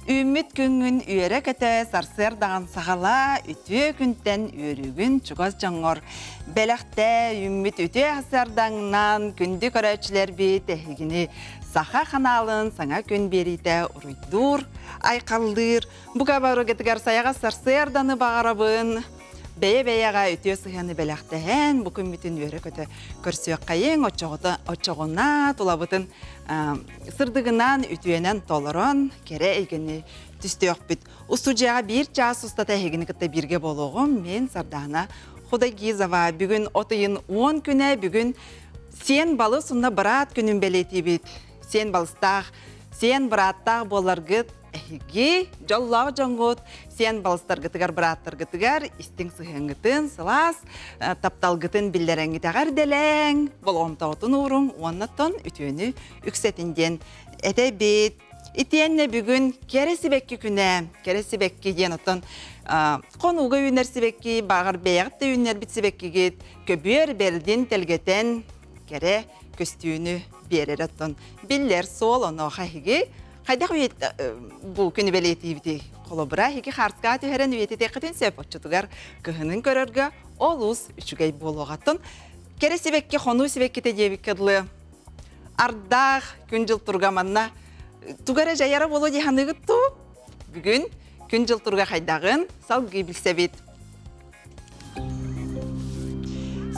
Үүммүт күҥҥүн үөрэ-көтө сарсыардаҕын саҕалаа, үтүө күнтэн үөрүүгүн чугас дьоҥҥор бэлэхтээ. Үүммүт үтүө сарсыардаҥынан күндү көрөөччүлэрбит эһигини Саха ханаалын саҥа күн биэриитэ уруйдуур, айхаллыыр. Бука барыгытыгар сайаҕас сарсыарданы баҕарабын. Бэйэ-бэйэҕэ үтүө сыһыаны бэлэхтэһэн, бу күммүтүн үөрэ-көтө көрсүөххэйиҥ, оччоҕуна тулабытын сырдыгынан, үтүөнэн толорон, кэрэ эйгэни түстүөхпүт. Устудьуйаҕа биир чаас устата эһигини кытта бииргэ буолуоҕум. Мин Сардаана Худайгизова. Бүгүн от ыйын 10 күнэ, бүгүн сиэн балыс уонна быраат күнүн бэлиэтиибит. Сиэн балыстаах, сиэн бырааттаах буоларгыт Эһиги дьоллоох дьоҥҥут, сиэн балыстаргытыгар, бырааттаргытыгар истиҥ сыһыаҥҥытын, сылаас тапталгытын биллэрэҥҥитэҕэр дэлээҥ, болҕомтоҕутун ууруҥ уонна тон үтүөнү үксэтин диэн этэбит. Итиэннэ бүгүн кэрэ сибэкки күнэ, кэрэ сибэкки диэн оттон хонууга үүнэр сибэкки, баҕар бэйэҕит да үүннэрбит сибэккигит көбүөр бэрдин тэлгэтэн кэрэ көстүүнү биэрэр оттон биллэр суол онуоха эһиги Хайдах бу күнү бэлиэтиибитий? Холобура, эһиги хаарскаа түһэрэн үйэтитиэххитин сөп оччотугар кыһынын көрөргө олус үчүгэй буолуоҕаттан кэрэ сибэкки хонуу сибэккитэ диэбиккэ дылы ардаах күн-дьыл туруга манна туга эрэ дьайара буолуо дии саныыгыт дуу? Бүгүн күн-дьыл туруга хайдаҕын салгыы билсэбит.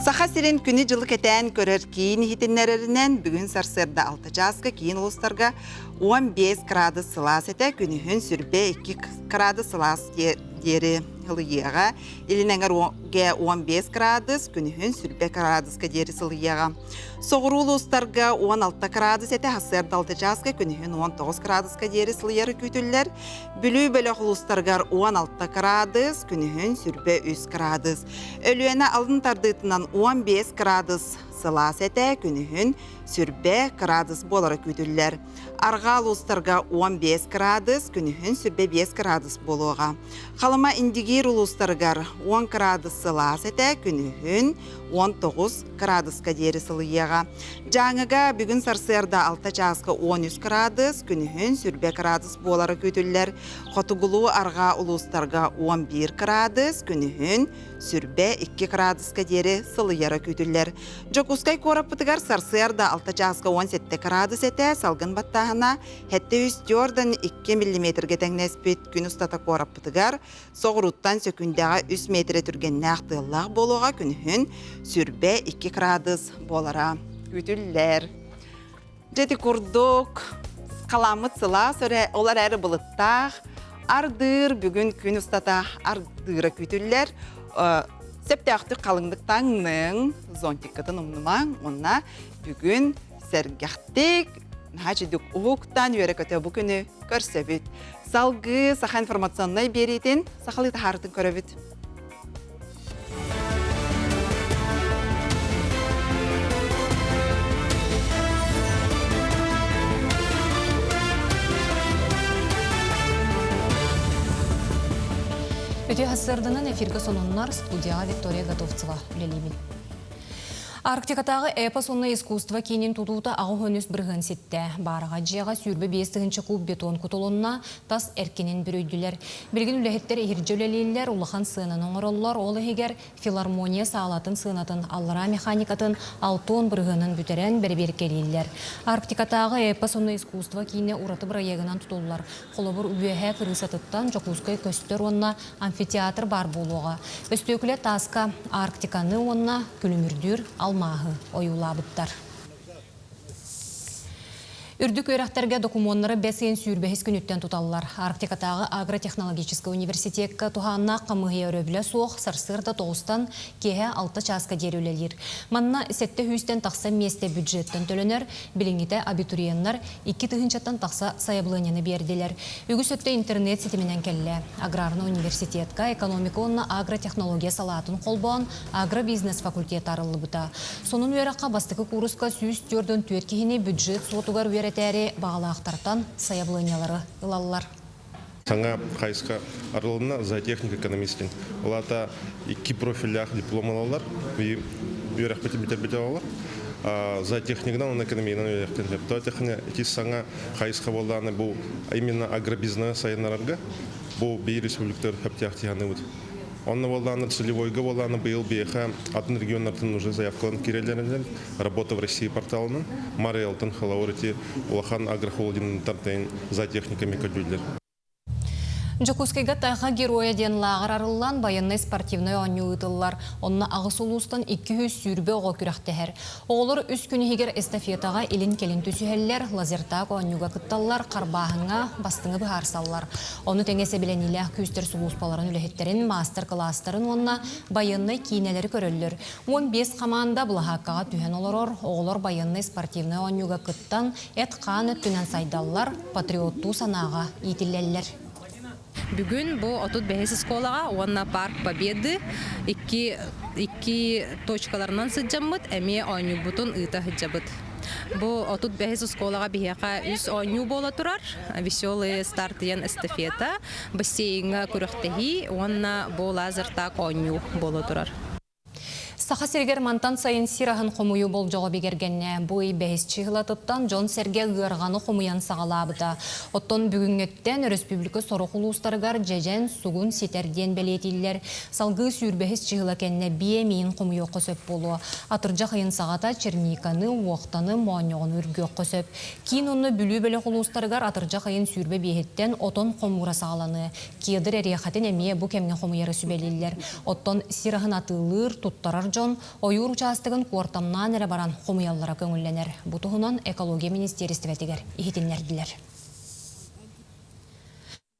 Саха сирин күнү-дьылы кэтээн көрөр киин иһитиннэрэринэн, бүгүн сарсыарда 6 чааска киин улуустарга 15 градус сылаас этэ, күнүһүн сүрбэ 2 градус сылаас диэри ылыйыаҕа. Илин эҥэргэ 15 градус, күнүһүн сүрбэ градуска диэри сылыйыаҕа. Соҕуруу улуустарга 16 градус этэ, сарсыарда 6 чааска күнүһүн 19 градуска диэри сылыйары күүтүллэр. Бүлүү бөлөх улуустарыгар 16 кыраадыс, күнүһүн сүрбэ 3 кыраадыс. Өлүөнэ алын тардыытынан 15 кыраадыс сылаас этэ, күнүһүн сүрбэ кыраадыс буолара күүтүллэр. Арҕаа улуустарга 15 кыраадыс, күнүһүн сүрбэ 5 кыраадыс буолуоҕа. Халыма Индигиир улуустарыгар 10 кыраадыс сылаас этэ, күнүһүн 19 кыраадыска диэри сылыйыаҕа. Дьааҥыга бүгүн сарсыарда 6 чааска 13 кыраадыс, күнүһүн сүрбэ кыраадыс буолара күүтүллэр. Хотугулуу-арҕаа улуустарга 11 кыраадыс, күнүһүн сүрбэ 2 кыраадыска диэри сылыйара күүтүллэр. Дьокуускай куораппытыгар сарсыарда 6 чааска 17 кыраадыс этэ, салгын баттааһына 704 2 миллиметргэ тэҥнэспит. Күн устата куораппытыгар Соҕурууттан сөкүүндэҕэ үс миэтэрэ түргэннээх тыаллаах буолуоҕа күнүһүн сүрбэ 2 кыраадыс буолара күүтүллэр. Дьэ ити курдук халаммыт сылаас өрө, ол эрээри былыттаах ардыыр бүгүн күн устата ардыыра күүтүллэр. Сөптөөхтүк халыҥнык таҥныҥ, зонтиккытын умнумаҥ уонна бүгүн сэргэхтик, наһаа үчүгдүк уһуктан үөрэ-көтө бу күнү көрсөбүт. Салгыы саха информационнай биэриитин сахалыы таһаарытын көрөбүт. Үтүө сарсыарданан эфиргэ сонуннар студияҕа Виктория Готовцева үлэлиибин. Арктикатааҕы эпос уонна искусство киинин тутуута 83 бырыһыан ситтэ. Баараҕа дьиэҕэ 25 тыһыынча куб бетон кутулунна, тас эркинин бүрүйдүлэр. Билигин үлэһиттэр иһирдьэ үлэлииллэр, улахан сыананы оҥороллор, ол иһигэр филармония саалатын сыанатын аллараа механикатын 60 бырыһыанын бүтэрэн бэрэбиэркэлииллэр. Арктикатааҕы эпос уонна искусство киинэ ураты бырайыагынан тутуллар. Холобур, үөһээ кырыысатыттан Дьокуускай көстөр уонна амфитеатр баар буолуоҕа. Өстүөкүлэ тааска Арктиканы уонна күлүмүрдүүр алмааһы ойуулаабыттар. Үрдүк үөрэхтэргэ докумуоннары бэс ыйын сүүрбэһис күнүттэн туталлар. Арктикатааҕы агротехнологическай университекка туһааннаах хамыыһыйа өрөбүлэ суох сарсыарда тоҕустан киэһэ алта чааска диэри үлэлиир. Манна сэттэ сүүстэн тахса миэстэ бюджеттан төлөнөр, билиҥҥитэ абитуриеннар икки тыһыынчаттан тахса сайабылыанньаны биэрдилэр. Үгүс өттө интернет ситиминэн кэллэ. Аграрнай университетка экономика уонна агротехнология салаатын холбоон агробизнес факультета арыллыбыта. Сонун үөрэххэ бастакы кууруска 144 киһини бюджет суотугар үөрэтээри баҕалаахтартан сайабылыанньалары ылаллар. Саҥа хайысха арылынна зоотехник экономистин. Ол аата икки профильлаах диплом ылаллар. Үөрэхпитин бүтэрбит оҕолор. Зоотехнигынан уонна экономиянан үөрэхтэн сөп. Тоотехне ити саҥа хайысха буоллаҕына бу именно агробизнеһы сайыннарарга бу биир республиктар хөптөөх тиһаныбыт. Онно буоллаҕына целевойга буоллаҕына быйыл биһиэхэ атын регионнартан уже заявкалан киирэллэринэн Работа в России порталынан Марелтон холобур ити улахан агрохолдингтартан зоотехниками көрдүүллэр. Дьокуускайга Тайҕа геройа диэн лааҕыр арыллан, байыаннай-спортивнай оонньуу ыытыллар. Онно аҕыс улуустан 220 оҕо күрэхтэһэр. Оҕолор үс күн иһигэр эстафетаҕа илин-кэлин түсүһэллэр, лазертаг оонньууга кытталлар, харбааһыҥҥа бастыҥы быһаарсаллар. Ону тэҥэ сэбилэниилээх күүстэр сулууспаларын үлэһиттэрин маастар-кылаастарын уонна байыаннай киинэлэри көрөллөр. 15 хамаанда былаһааккаҕа түһэн олорор, оҕолор байыаннай-спортивнай оонньууга кыттан, эт-хаан өттүнэн сайдаллар, патриоттуу санааҕа иитиллэллэр. Бүгүн бу 35 оскуолаҕа уонна Парк Победы икки, икки точкаларынан сылдьаммыт, эмиэ оонньуубутун ыыта сылдьабыт. Бу 35 оскуолаҕа биһиэхэ үс оонньуу буола турар. Веселые старт диэн эстафета, бассейҥҥа күрэхтэһии уонна бу лазертаг оонньуу буола турар. Саха сиригэр мантан сайын сир аһын хомуйуу болдьоҕо бигэргэннэ. Бу ый бэһис чыһылатыттан дьон-сэргэ ыарҕаны хомуйан саҕалаабыта. Оттон бүгүҥҥүттэн өрөспүүбүлүкэ сорох улуустарыгар дьэдьэн, сугун ситэр диэн бэлиэтииллэр. Салгыы сүүрбэһис чыһыла кэннэ биэ миин хомуйуохха сөп буолуо. Атырдьах ыйын саҕата черниканы, уохтаны, моонньоҕону үргүөххэ сөп. Киин уонна Бүлүү бөлөх улуустарыгар атырдьах ыйын 25-иттэн отон хомуура саҕаланыа. Кедр эриэхэтин эмиэ бу кэмҥэ хомуйары сүбэлииллэр. Оттон сир аһын атыылыыр, туттарар дьон ойуур учаастагын куортамнаан эрэ баран хомуйаллара көҥүллэнэр. Бу туһунан экология министиэристибэтигэр иһитиннэрдилэр.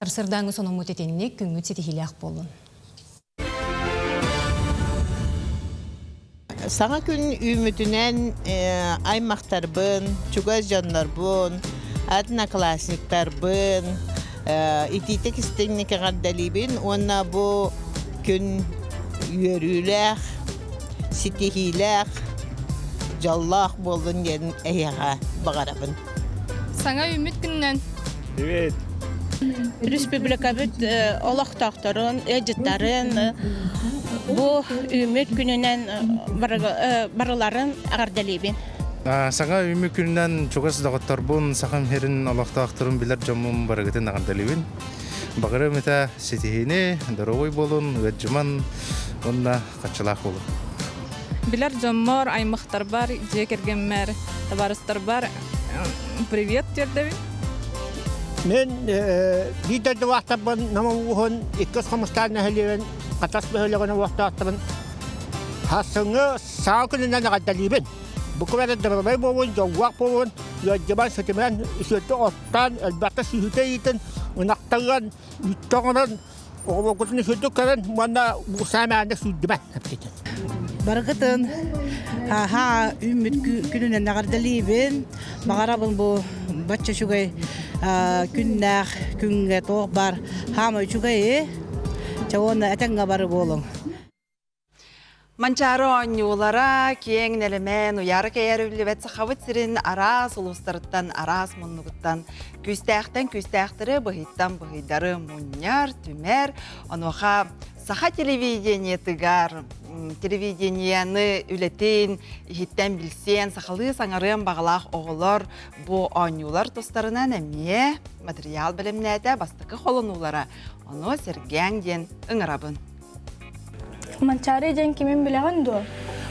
Сарсыардааҥҥы сонуммут итинник, күҥҥүт ситиһиилээх буоллун. Саҥа күн үүммүтүнэн аймахтарбын, чугас дьоннорбун, одноклассниктарбын итиитик истиҥник эҕэрдэлиибин уонна бу күн үөрүүлээх, ситиһиилээх, дьоллоох буоллун диэн эһиэхэ баҕарабын. Саҥа үүммүт күнүнэн! Привет! Республикабыт олохтоохторун, ыалдьыттарын бу үүммүт күнүнэн барыларын эҕэрдэлиибин. Саҥа үүммүт күнүнэн чугас доҕотторбун, сахам сирин олохтоохторун билэр дьоммун барыгытын эҕэрдэлиибин. Баҕарыам этэ ситиһиини, доруобуй буолун, ыалдьыман уонна хаччылаах буолун. Билэр дьоммор, аймахтарбар, дьиэ кэргэммэр, табаарыстарбар привет тиэрдэбин. Мен биир дойдулаахтарбын Нам улууһун иккис Хомустаах нэһилиэгин Хатас бөһүөлэгин олохтоохторун сарсыҥҥы саал күнүнэн эҕэрдэлиибин. Бу күн дабылабай буолун, дьоллоох буолун, ыалдьыбан, сытыман, үсүөрдэ оттоон, элбэхтэ сүһүтэ иитин, ынахтарыгар үүттэ оҥорон, Оҕолоргутун үчүгдүк көрөн уонна саамааннык сүүрдүмэн эппитин. Барыгытын аһаа үүммүт күнүнэн эҕэрдэлиибин. Баҕарабын бу бачча үчүгэй күннээх күҥҥэ туох баар хаама үчүгэйи. Чэ уонна этэҥҥэ бары буолуҥ. Манчаары оонньуулара киэҥ нэлэмэн уйаара кэйэр үллүбэт Сахабыт сирин араас улуустарыттан, араас муннугуттан күүстээхтэн күүстээхтэри, быһыйтан быһыйдары мунньар, түмэр. Онуоха саха телевидениетыгар телевидениены үлэтин иһиттэн билсиэн, сахалыы саҥарыан баҕалаах оҕолор бу оонньуулар тустарынан эмиэ материал бэлэмнээтэ бастакы холонуулара. Ону сэргээҥ диэн ыҥырабын. Манчаары диэн кимин билэҕин дуо?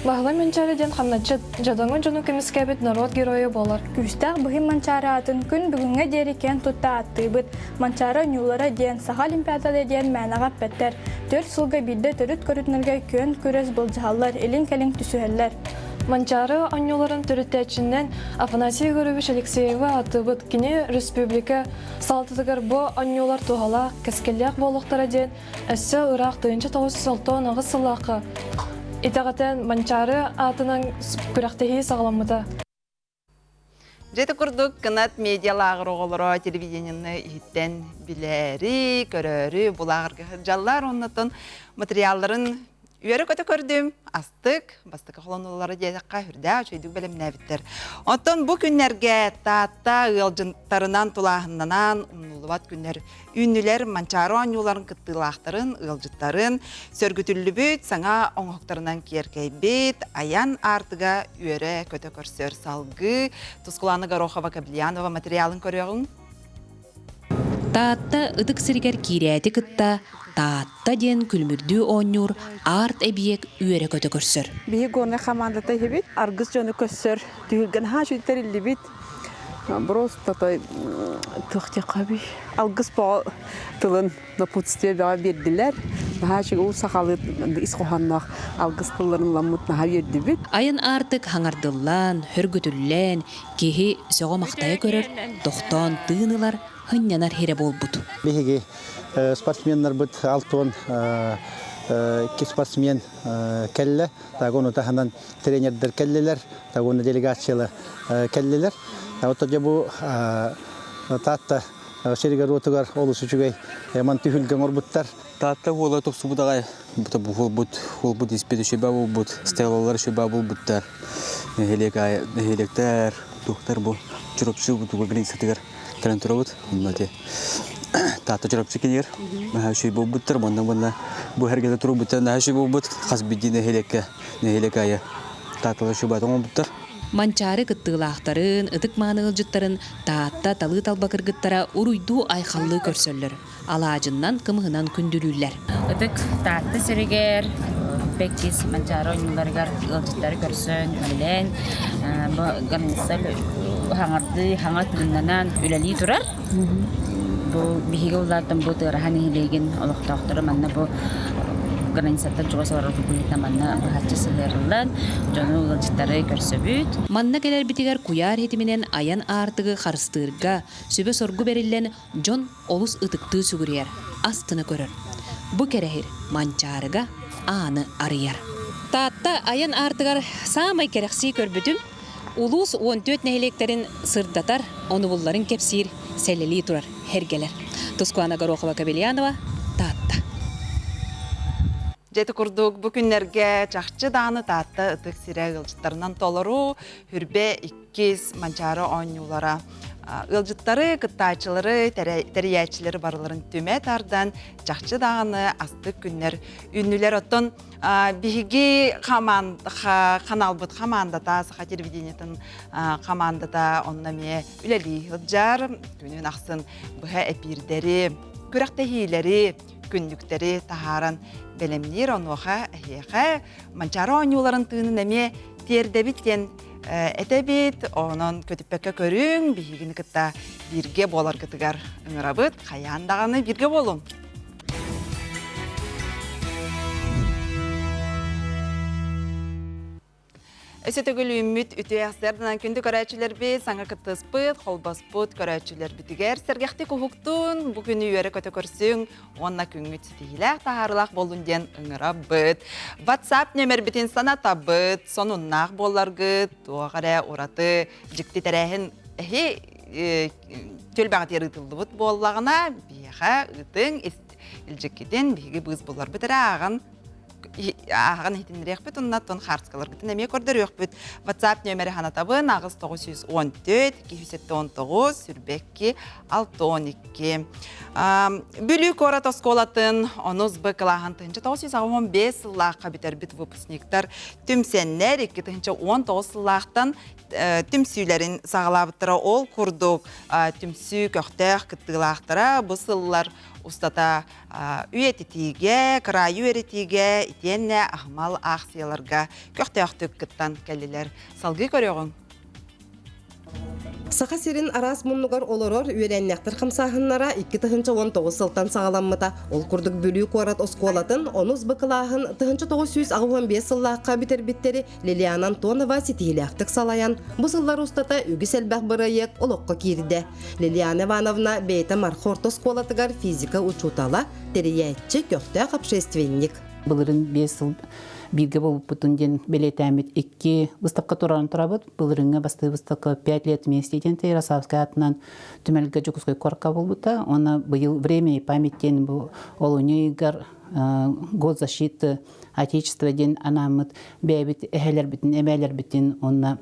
Баһылай Манчаары диэн хамначчыт, дьадаҥы дьону көмүскээбит норуот геройа буолар. Күүстээх быһый Манчаары аатын күн бүгүҥҥэ диэри киэн тутта ааттыыбыт. Манчаары оонньуулара диэн, Саха Олимпиадата диэн мээнэҕэ эппэттэр. Түөрт сылга биирдэ төрүт көрүтүнэргэ күөн күрэс былдьаһаллар, илин-кэлин түсүһэллэр. Манчаары оонньууларын төрүттээччинэн Афанасий Егорович Алексеевы ааттыыбыт. Кини республика салалтатыгар бу оонньуулар туһалаах, кэскиллээх буолуохтара диэн Өссө ыраах 1968 сыллаахха итэҕэтэн Манчаары аатынан күрэхтэһии саҕаламмыта. Дьэ ити курдук Кынат медиа лааҕыр оҕолоро телевидениены иһиттэн билээри, көрөөрү бу лааҕырга сылдьаллар. Оннотон материалларын Үөрэ-көтө көрдүм, астык, бастакы холонуллара диэтэххэ үрдээх үчүгэйдик бэлэмнээбиттэр. Оттон бу күннэргэ Таатта ыалдьыттарынан тулааһыннанан умнуллубат күннэр үүннүлэр Манчаары оонньууларын кыттыылаахтарын, ыалдьыттарын сөргүтүллүбүт саҥа оҥоһуктарынан киэркэйбит айан аартыга үөрэ-көтө көрсөр салгыы Тускулаана Горохова-Кобельянова материалын көрүөҕүҥ. Таатта ытык сиригэр киирээти кытта Таатта диэн күлүмүрдүү оонньуур арт-эбийиэк үөрэ-көтө көрсөр. Биһи горнай хамаандата иһибит, аргыс дьону көссөр түһүлгэн хаһан үчүгэй Просто той туох диэххэ алгыс боҕо тылын напутствие бөҕө биэрдилэр. Наһаа үчүгэй уу сахалыы ис хоһоонноох алгыс тылларын ыламмыт наһаа үөрдүбүт. Айан аартык хаҥардыллан, хөргүтүллэн, киһи сөҕө-махтайа көрөр, тохтоон тыын ылар, һынньанар һирэ буолбут. Биһиги спортсменнарбыт алтуон спортсмен кэллэ. Тагону таһынан тренердэр кэллилэр, тагону делегациялар кэллилэр. Вот дьэ бу Таатта сиригэр-уотугар олус үчүгэй ман түһүлгэ оҥорбуттар. Таатта уола тупсубут аҕай буолбут, буолбут испит үчүбэ буолбут, стелалар үчүбэ буолбуттар. Нэһилиэк нэһилиэктэр, туохтар бу Чурапчы бутуга границатыгар кэлэн турабыт. Онно ити Таатта Чурапчы кинигэр наһаа үчүгэй буолбуттар. Манна манна бу эргэтэ турбуттар наһаа үчүгэй буолбут. Хас биирдии нэһилиэккэ нэһилиэк аайы Таатталар үчүгэй оҥорбуттар. Манчаары кыттыылаахтарын, ытык-мааны ыалдьыттарын Таатта талыы-талба кыргыттара уруйдуу-айхаллыы көрсөллөр, алаадьыннан, кымыһынан күндүлүүллэр. Ытык Таатта сиригэр Бэккис Манчаары оонньууларыгар ыалдьыттары көрсөн, үлэлээн, бу границаль хаҥардыы, хаҥа тыыннанан үлэлии турар. Бу биһиги улааттан бу Тыараһа нэһилиэгин олохтоохторо манна бу границаттан чугас олорор быһыытынан манна быһаччы сыһыарыллан дьону ыалдьыттары көрсөбүт. Манна кэлэрбитигэр куйаар ситиминэн айан аартыгы харыстыырга сүбэ-соргу бэриллэн дьон олус ытыктыы сүгүрүйэр, астына көрөр. Бу кэрэһир Манчаарыга ааны арыйар. Таатта айан аартыгар саамай кэрэхсии көрбүтүм Улуус 14 нэһилиэктэрин сырдатар, онубулларын кэпсиир, сэлэлии турар һэргэлэр. Тускуана Горохова-Кобельянова, Таатта. Дьэ ити курдук бу күннэргэ чахчы даҕаны Таатта ытык сирэ ыалдьыттарынан толору Хүрбэ иккис Манчаары оонньуулара ыалдьыттары, кыттааччылары, тэрийээччилэри барыларын түмэ тардан чахчы даҕаны астык күннэр үүннүлэр. Оттон Биһиги ханаалбыт хамаандата, саха телевидениетын хамаандата онно эмиэ үлэлии сылдьар. Күнүн ахсын быһа эпиирдэри, күрэхтэһиилэри, күннүктэри таһааран бэлэмниир. Онуоха эһиэхэ Манчаары оонньууларын тыынын эмиэ тиэрдэбит диэн этэбит. Онон көтүппэккэ көрүҥ, биһигини кытта бииргэ буоларгытыгар ыҥырабыт. Хайаан даҕаны бииргэ буолуҥ! Өссө төгүл үүммүт үтүө ахсарданан күндү көрөөччүлэрбит, саҥа кыттыспыт, холбоспут көрөөччүлэрбитигэр сэргэхтик уһуктун, бу күнү үөрэ-көтө көрсүҥ уонна күҥҥүт ситиһиилээх таһаарыылаах буоллун диэн ыҥырабыт. WhatsApp нөмербитин санатабыт, сонуннаах буолларгыт, туох эрэ ураты дьикти тэрээһин эһи түөлбэҕитигэр ыытыллыбыт буоллаҕына, биһиэхэ ыытыҥ, илдьиккитин биһиги быыс булларбыт эрэ ааҕан ааҕан иһитиннэриэхпит уонна хаартыскаларгытын эмиэ көрдөрүөхпүт. WhatsApp нүөмэри ханатабын 8914 279 22 62. Бүлүү куорат оскуолатын онус Б кылааһын 1985 сыллаахха бүтэрбит выпускниктар түмсэннэр 2019 сыллаахтан түмсүүлэрин саҕалаабыттара. Ол курдук түмсүү көхтөөх кыттыылаахтара бу сыллар устата үйэтитиигэ, кыраайы үөрэтиигэ итиэннэ аһымал аахсыйаларга көхтөөхтүк кыттан кэллилэр. Салгыы көрүөҕүҥ. Саха сирин араас муннугар олорор үөлээннээхтэр хамсааһыннара 2019 сылтан саҕаламмыта. Ол курдук Бүлүү куорат оскуолатын онус Б кылааһын 1985 сыллаахха бүтэрбиттэри Лилиана Антонова ситиһиилээхтик салайан, бу сыллар устата үгүс элбэх бырайыак олоххо киирдэ. Лилиана Ивановна бэйэтэ Марха орто оскуолатыгар физика учуутала, тэрийээччи, көхтөөх общественник. Былырын 5 сыл бииргэ буолбуппутун диэн бэлиэтээммит икки выставка туран турабыт. Былырыҥҥы бастыы выставка «Пять лет вместе» диэн Ярославскай аатынан түмэлгэ Дьокуускай куоракка буолбута. Уонна быйыл «Время и память» диэн бу олунньу ыйыгар «Год защиты Отечества» диэн анааммыт бэйэбит эһэлэрбитин, эбээлэрбитин уонна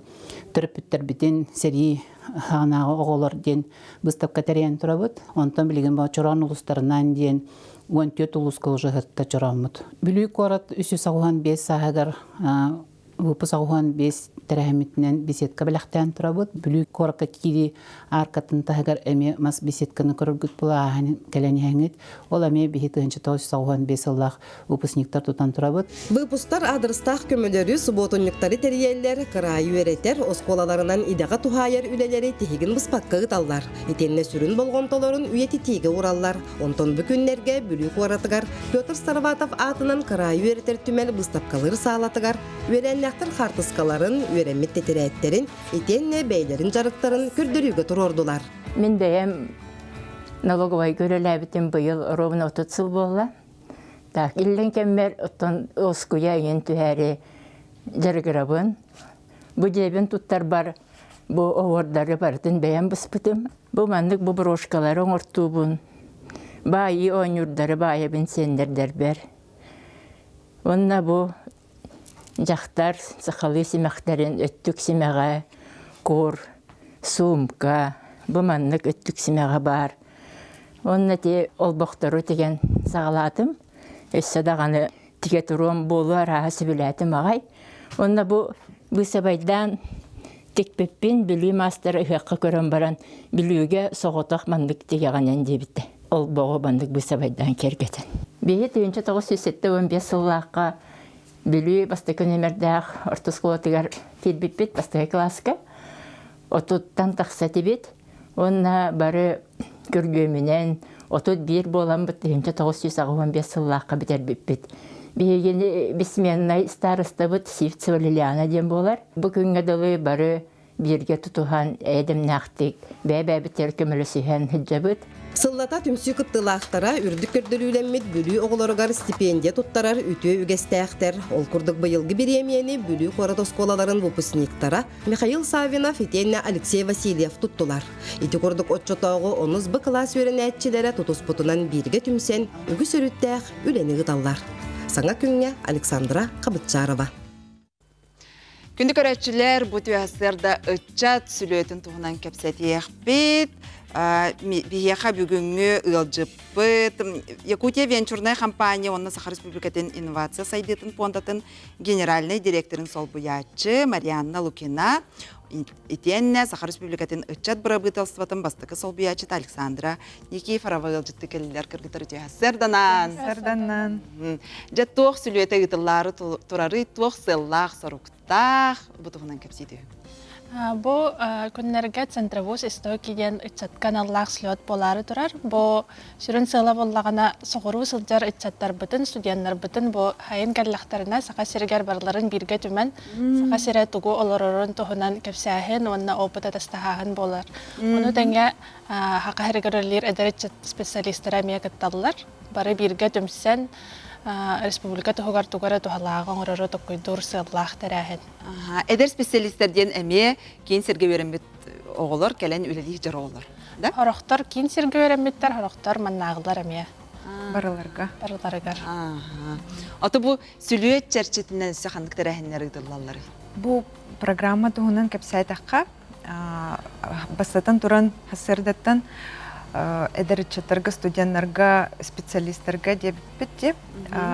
төрөппүттэрбитин сэрии хаанааҕы оҕолор диэн выставка тэрийэн турабыт. Онтон билигин бу Чороон улуустарынан диэн 14 улууска уже сытта чорооммут. Бүлүү куорат 385 сааһыгар выпуск 85 тэрээһиммитинэн беседка бэлэхтээн турабыт. Бүлүү куоракка киирии аркатын таһыгар эмиэ мас беседканы көрөргүт була ааһан кэлэн иһэҥҥит. Ол эмиэ биһи 1995 сыллаах выпускниктар тутан турабыт. Выпустар аадырыстаах көмөлөрү, субуотунньуктары тэрийэллэр, кыраайы үөрэтэр, оскуолаларынан идэҕэ туһаайар үлэлэри тиһигин быспакка ыыталлар. Итиэннэ сүрүн болҕомтолорун үйэтитиигэ уураллар. Онтон бу күннэргэ Бүлүү куоратыгар Петр Староватов аатынан кыраайы үөрэтэр түмэл быыстапкалыыр саалатыгар үөлээннээхтэр хаартыскаларын, үөрэммит тэтэрээттэрин, итиэннэ бэйэлэрин дьарыктарын көрдөрүүгэ туруордулар. Мин бэйэм налоговайга үлэлээбитим быйыл ровно 30 сыл буолла. Так, иллэҥ кэммэр оттон оскуйа иҥин түһээри дьарыгырабын. Бу дьиэбин туттарбар бу оһуордары барытын бэйэм быспытым. Бу маннык бу брошкалары оҥортуубун. Баайыы оонньуурдары баайабын сиэннэрдэрбэр. Уонна бу дьахтар сахалыы симэхтэрин өттүк симэҕэ, кур, суумка, бу маннык өттүк симэҕэ баар. Уонна ити олбохтору тигэн саҕалаатым. Өссө даҕаны тигэ туруом буолуо арааһа сөбүлээтим аҕай. Уонна бу быысабайдаан тикпиппин Бүлүү маастара ыһыахха көрөн баран Бүлүүгэ соҕотох маннык тигэҕинэн диэбитэ. Олбоҕу маннык быысабайдаан киэргэтэн. Биһи 1975 сыллаахха Бүлүү бастакы нүөмэрдээх орто оскуолатыгар киирбиппит бастакы кылааска. Отуттан тахса этибит. Уонна бары күргүөмүнэн 31 буоламмыт 1985 сыллаахха бүтэрбиппит. Биһигини бессменнай старостабыт Сивцева Лилиана диэн буолар. Бу күҥҥэ дылы бары бииргэ тутуһан эйэ-дэмнээхтик бэйэ-бэйэбитигэр көмөлөсүһэн сылдьабыт. Сыллата түмсүү кыттыылаахтара үрдүк көрдөрүүлэммит Бүлүү оҕолоругар стипендия туттарар үтүө үгэстээхтэр. Ол курдук быйылгы бириэмийэни Бүлүү куорат оскуолаларын выпускниктара Михаил Саввинов итиэннэ Алексей Васильев туттулар. Ити курдук оччотооҕу онус Б кылаас үөрэнээччилэрэ тутуспутунан бииргэ түмсэн үгүс өрүттээх үлэни ыыталлар. Саҥа күҥҥэ Александра Хабытчарова. Күндү көрөөччүлэр, бу түһэстерда ыччат сүлүөтүн туһунан кэпсэтиэхпит. Биһиэхэ бүгүҥҥү ыалдьыппыт Якутия венчурная компания уонна Саха Республикатын инновация сайдыытын пуондатын генеральнай директорын солбуйааччы Марианна Лукина, итиэннэ Саха Республикатын ыччат бырабыыталыстыбатын бастакы солбуйааччыта Александра Никифорова ыалдьытты кэллилэр кыргыттар үтүө сарданан. Сарданан. Дьэ туох сүлүөтэ ыытыллаары турарый, туох сыаллаах соруктаах бу туһунан кэпсии түһүҥ. Бу күннэргэ Центровоз истоки диэн ыччатка аналлаах слет буолаары турар. Бу Сүрүн сыала буоллаҕына, соҕуруу сылдьар ыччаттарбытын, студеннарбытын бу сайын кэллэхтэринэ Саха сиригэр барыларын бииргэ түмэн, Саха сирэ тугу олорорун туһунан кэпсээһин уонна опыт атастаһааһын буолар. Ону тэҥэ Саха сиригэр үлэлиир эдэр ыччат специалистара эмиэ кытталлар. Бары бииргэ түмсэн, республика туһугар тугу эрэ туһалааҕы оҥорору толкуйдуур сыаллаах тэрээһин. Эдэр специалистар диэн эмиэ киин сиргэ үөрэммит оҕолор кэлэн үлэлии дьар оҕолор. Да? Хорохтор киин сиргэ үөрэммиттэр, хорохтор маннааҕылар эмиэ. Барыларга. Барыларыгар. Ото бу сүлүөт чэрчитинэн өссө ханнык тэрээһиннэр ыытыллалларый? Бу программа туһунан кэпсээтэххэ, бастатан туран сарсыардаттан эдэр ыччаттарга, студеннарга, специалистарга диэбиппит дип.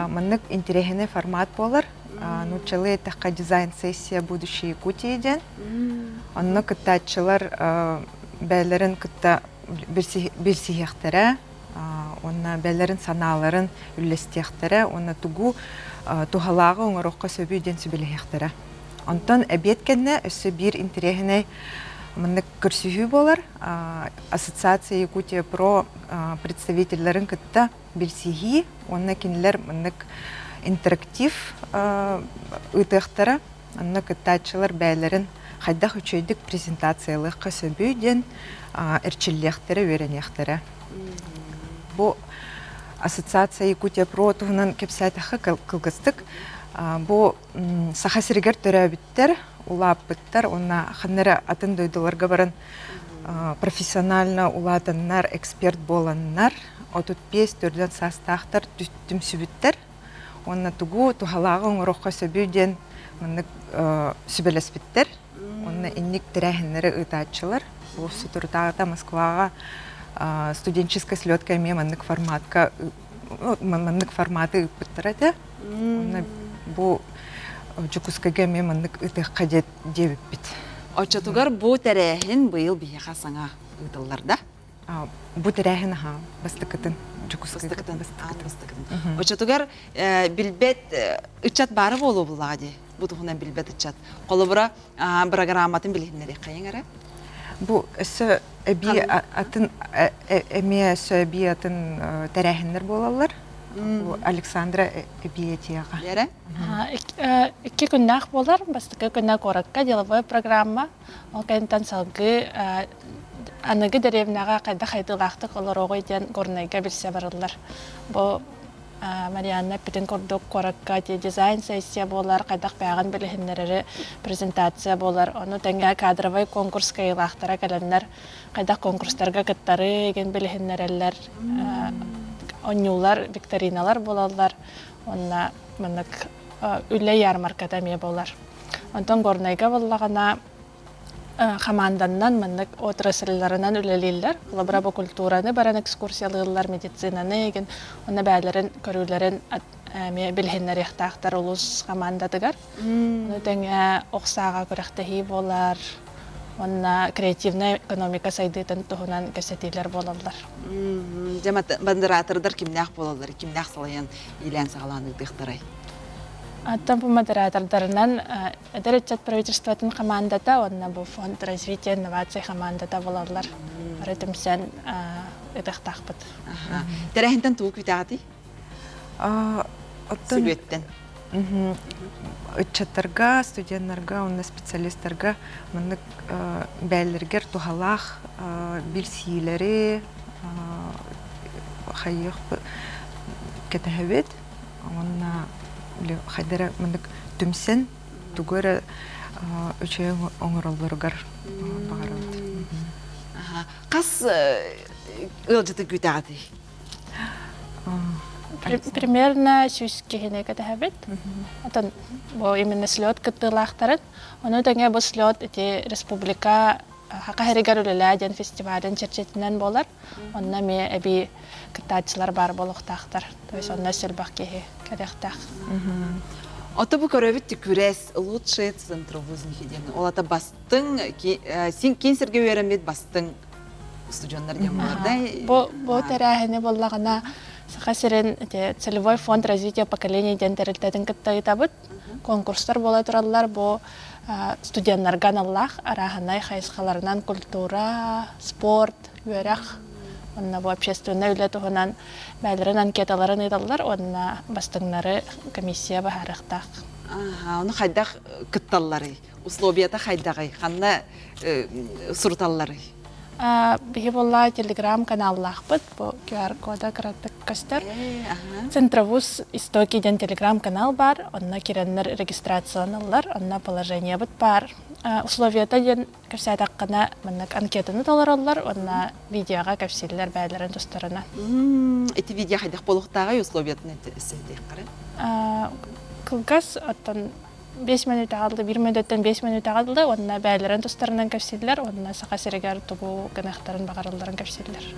Маннык интэриэһинэй формат буолар. Нууччалыы эттэххэ дизайн-сессия будущей Якутии диэн. Онно кыттааччылар бэйэлэрин кытта билсиһиэхтэрэ, уонна бэйэлэрин санааларын үллэстиэхтэрэ уонна тугу туһалааҕы оҥоруохха сөбүй диэн сүбэлэһиэхтэрэ. Онтон эбиэт кэннэ өссө биир интэриэһинэй маннык көрсүһүү буолар. Ассоциация Якутия Про представителлэрин кытта билсиһии уонна кинилэр маннык интерактив ыытыахтара. Онно кыттааччылар бэйэлэрин хайдах үчүгэйдик презентациялыахха сөбүй диэн эрчиллиэхтэрэ, үөрэниэхтэрэ. Бу Ассоциация Якутия Про туһунан кэпсээтэххэ кылгастык. Бу Саха сиригэр төрөөбүттэр, улааппыттар уонна ханна эрэ атын дойдуларга баран профессионально улаатаннар, эксперт буоланнар, 35 төрдүөн саастаахтар түмсүбүттэр. Уонна тугу туһалааҕы оҥоруохха сөбүй диэн маннык сүбэлэспиттэр. Уонна инник тэрээһиннэри ыытааччылар. Бу соторутааҕыта Москваҕа студенческай слетка эмиэ маннык форматка маннык форматы ыыппыттара этэ. Уонна бу Дьокуускайга эмиэ маннык ыытыахха диэбиппит. Оччотугар бу тэрээһин быйыл биһиэхэ саҥа ыытыллар да? Бу тэрээһин аһаа бастакытын Дьокуускайга бастакытын. Оччотугар билбэт ыччат баара буолуо буллаҕа дии. Бу туһунан билбэт ыччат. Холобура, бырагырааматын билиһиннэриэххэйиҥ эрэ. Бу өссө эбии атын эмиэ өссө эбии атын тэрээһиннэр буолаллар. Бу Александра эбии этиэҕэ. Лера? Икки күннээх буолар. Бастакы күнэ куоракка деловой программа. Ол кэнниттэн салгыы аныгы дэриэбинэҕэ хайдах хайдыылаахтык олоруоҕуй диэн Горнайга билсэ барыллар. Бу Марианна эппитин курдук куоракка дизайн сессия буолар, хайдах бэйэҕин билиһиннэрэри презентация буолар. Ону тэҥэ кадровай конкурс кыайыылаахтара кэлэннэр хайдах конкурстарга кыттары игин билиһиннэрэллэр. Оонньуулар, викториналар буолаллар. Уонна маннык үлэ ярмарката эмиэ буолар. Онтон Горнайга буоллаҕына хамаанданнан маннык отрасльларынан үлэлииллэр. Холобура, бу культураны баран экскурсиялыыллар, медицинаны игин уонна бэйэлэрин көрүүлэрин эмиэ билиһиннэриэхтээхтэр улуус хамаандатыгар. Ону тэҥэ ох сааҕа күрэхтэһии буолар уонна креативнай экономика сайдыытын туһунан кэпсэтиилэр буолаллар. Дьэ, модератордар кимнээх буолаллар, кимнээх салайан иилээн-саҕалаан ыытыахтарай? Оттон бу модератордарынан Эдэр ыччат правительствотын хамаандата уонна бу фонд развития инноваций хамаандата буолаллар. Бары түмсэн ытыахтаахпыт. Тэрээһинтэн тугу күүтэҕитий? Сүлүөттэн. Ыччаттарга, студеннарга уонна специалистарга маннык бээлэригэр туһалаах билсиилэри хайыах кэтэһэбит. Уонна хайда эрэ маннык түмсэн тугу эрэ үчүгэй оҥороллоругар баҕарабыт. Хас ыалдьыты күүтэҕитий? Примерно 100 киһини кэтэһэбит. Отон бу именно слет кыттыылаахтарын. Ону тэҥэ бу слет ити республика Хака сиригэр үлэлээ диэн фестивалын чэрчитинэн буолар. Онно эмиэ эбии кыттааччылар баар буолуохтаахтар. То есть онно элбэх киһи кэлиэхтээх. Ото бу көрөбүт күрэс лучшие центровузники диэн. Ол ата бастыҥ киин сиргэ үөрэммит бастыҥ устудьуоннар диэн буолар да. Бу бу тэрээһини буоллаҕына Саха сирин целевой фонд развития поколений диэн тэрилтэтин кытта ыытабыт. Конкурстар буола тураллар. Бу студеннарга аналлаах арааһынай хайысхаларынан культура, спорт, үөрэх уонна бу общественнай үлэ туһунан бэйэлэрин анкеталарын ыыталлар уонна бастыҥнары комиссия быһаарыахтаах. Ону хайдах кытталларый? Условията хайдаҕый? Ханна суруталларый? Биһи буолла телеграм-каналлаахпыт. Бу QR-кода кыратык көстөр. Центровуз истоки диэн телеграм-канал бар. Онно кирэннэр регистрацияланаллар. Онно положениебыт бар. Условията диэн кэпсээтэххинэ маннык анкетаны толороллор уонна видеоҕа кэпсииллэр бэйэлэрин тустарынан. Ити видео хайдах буолуохтааҕый условиятын этиэххэрэ? Кылгас оттон 5 мүнүүтэ хаалла, 1 мүнүүтэттэн 5 мүнүүтэ хаалла уонна бэйэлэрин тустарынан кэпсииллэр уонна Саха сиригэр тугу гыныахтарын баҕаралларын кэпсииллэр.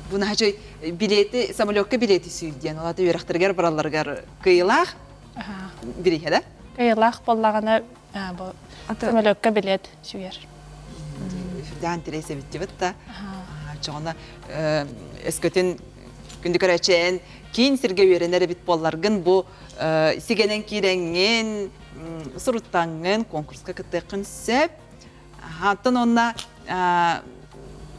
Бу наһаа билети, самолекка билети сүүй диэн, ол ата үөрэхтэригэр баралларыгар кыайыылаах бирииһэ да? Кыайыылаах буоллаҕына бу самолекка билет сүүйэр. Сүрдээх интэриэс эбиттибит да. Чоҕуна өскөтүн күндү көрөөччү киин сиргэ үөрэнэр эбит буолларгын бу сигэнэн киирэҥҥин суруттаҥҥын конкурска кыттыаххын сөп. Оттон онно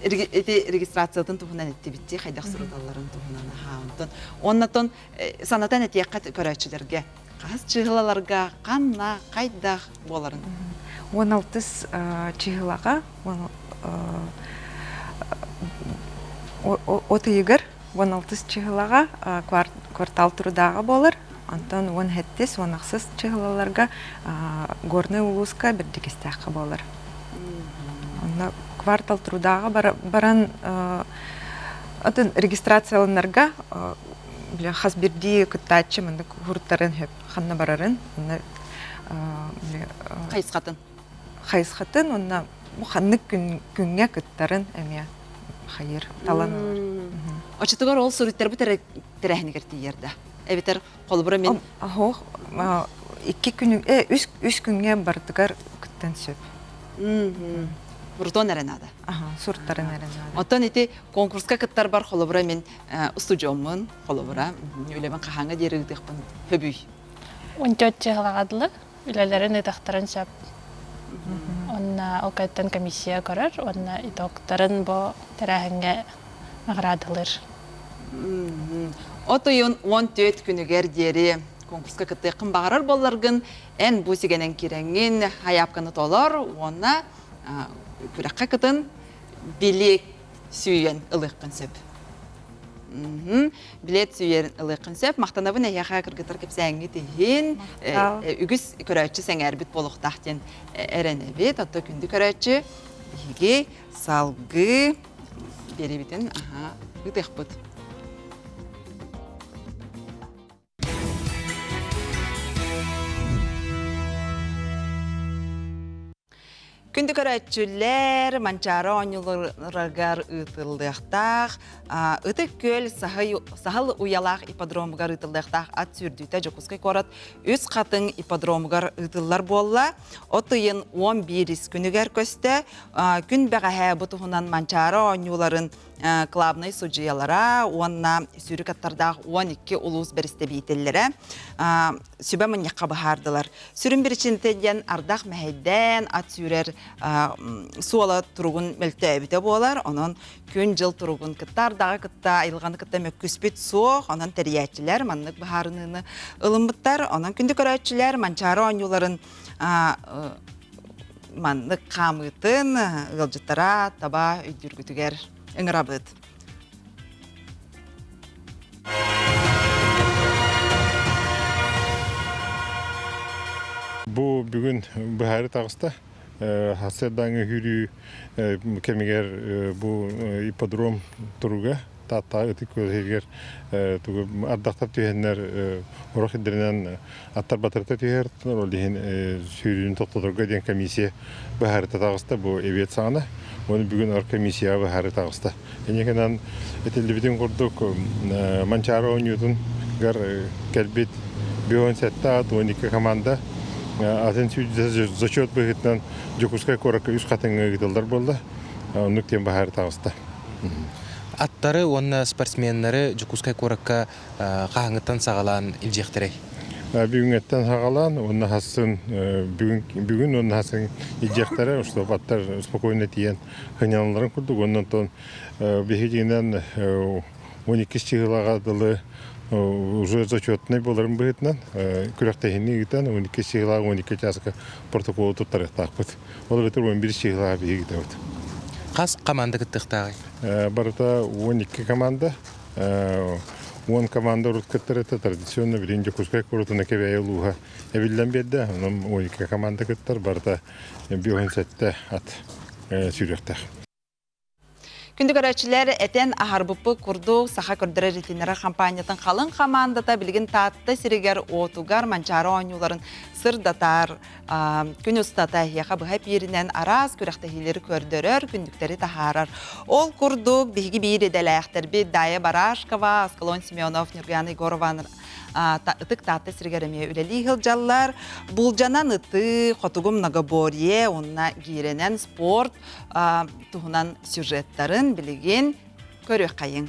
ити регистрациятын туһунан эттибиттии хайдах суруталларын туһунан онтон оннотон санатан этиэххэ көрөөччүлэргэ хас чыһылаларга ханна хайдах буоларын 16 чыһылаҕа от ыйыгар 16 чыһылаҕа квартал турудааҕа буолар. Онтон 17 18 чыһылаларга Горнай улууска Бэрдьигэстээххэ буолар. Онно квартал трудаҕа баран атын регистрацияланарга хас бирдии кыттааччы маннык хуруттарын ханна барарын онно хайысхатын хайысхатын уонна бу ханнык күҥҥэ кыттарын эмиэ хайыр талан ылар. Оччотугар ол суруйтарбыт эрэ тэрээһинигэр тиийэр да? Эбэтэр холобура мин Оһох икки күн үс үс күҥҥэ барытыгар кыттан сөп. Сурутуон эрэ наада. Аха, суртарын эрэ наада. Оттон ити конкурска кыттарбар холобура мин устудьуоммун, холобура үлэбин хаһааҥҥа диэри ыытыахпын хөбүй? Ончо чыһылаҕадылы үлэлэрин ыытахтарын сөп. Онна ол кэттэн комиссия көрөр, уонна итогтарын бу тэрээһиҥҥэ наҕараадалыыр. От ыйын 14 күнүгэр диэри конкурска кыттыаххын баҕарар буолларгын, эн бу сигэнэн киирэҥҥин хайаапканы толор уонна күрэххэ кытын билиэт сүүйэн ылыаххын сөп. Билиэт сүүйэн ылыаххын сөп. Махтанабын эһиэхэ кыргыттар кэпсээҥҥит иһин. Үгүс көрөөччү сэҥээрбит буолуохтаах диэн эрэнэбит. Оттон күндү көрөөччү биһиги салгыы биэриибитин ыытыахпыт. Күндү көрөөччүлэр, Манчаары оонньууларыгар ыытыллыахтаах Ытык Күөл Саһыл уйалаах ипподромугар ыытыллыахтаах ат сүүрдүүтэ Дьокуускай куорат Үс Хатыҥ ипподромугар ыытыллар буолла. От ыйын 11 күнүгэр көстө. Күн бэҕэһээ бу туһунан Манчаары оонньууларын главнай судьуйалара уонна сүүрүк аттардаах 12 улуус бэрэстэбиитэллэрэ сүбэ мунньахха быһаардылар. Сүрүн биричиинэтэ диэн ардах мэһэйдээн ат сүүрэр суола туругун мөлтөөбүтэ буолар. Онон күн-дьыл туругун кытта ардаҕы кытта айылҕаны кытта мөккүспүт суох. Онон тэрийээччилэр маннык быһаарыныыны ылыммыттар. Онон күндү көрөөччүлэр Манчаары оонньууларын маннык хаамыытын ыалдьыттара таба өйдүүргүтүгэр ыҥырабыт. Бу бүгүн быһаары таҕыста. Сарсыардааҥы үүрүү кэмигэр бу ипподром туруга Таатта Ытык Күөл тугу ардахтар түһэннэр орох ирдэринэн аттар батарыта түһэр ол иһин сүүрүүнү тохтоторго диэн комиссия быһаарыта таҕыста бу эбиэт саҕана уонна бүгүн оргкомиссияҕа быһаарыы таҕыста. Инньэ гынан этиллибитин курдук Манчаары оонньуутун гар кэлбит 57 ат 12 команда атын зачет быһыытынан Дьокуускай куоракка үс хатыҥҥа ыытыллар буолла. Оннук диэн быһаарыы таҕыста. Аттары уонна спортсменнары Дьокуускай куоракка хаһааҥҥыттан саҕалаан илдьиэхтэрэй? Бүгүҥҥэттэн саҕалаан уонна хассын бүгүн бүгүн уонна хассын илдьиэхтэрэ, чтобы аттар спокойно тиийэн сынньаналларын курдук. Уонна онтон биһигинэн 12 чыһылаҕа дылы уже зачетнай буоларын быһыытынан күрэхтэһиини ыытан 12 чыһылаах 12 чааска протоколу туттарыахтаахпыт. Ол эбэтэр 11 чыһылаах биһиги ыытабыт. Хас команда кыттыахтааҕый? Барыта 12 команда. 10 команда урут кыттар этэ традиционно билигин Дьокуускай куоратына Кэбээйи улууһа эбиллэн биэрдэ. Онон 12 команда кыттар барыта 57 ат сүүрүөхтээх. Күндү көрөөччүлэр, этэн аһарбыппыт курдук Саха көрдөрөр итиннэрэр хампаанньатын халыҥ хамаандата билигин Таатта сиригэр уотугар Манчаары оонньууларын сырдатар күн устата эһиэхэ быһа эпииринэн араас күрэхтэһиилэри көрдөрөр, күндүктэри таһаарар. Ол курдук биһиги биир идэлээхтэрбит Дая Барашкова, Аскалон Семенов, Нюргана Егорова ытык Таатта сиригэр эмиэ үлэлии сылдьаллар. Булдьанан ытыы, хотугу многоборье уонна гиирэнэн спорт туһунан сюжеттарын билигин көрүөххэйиҥ.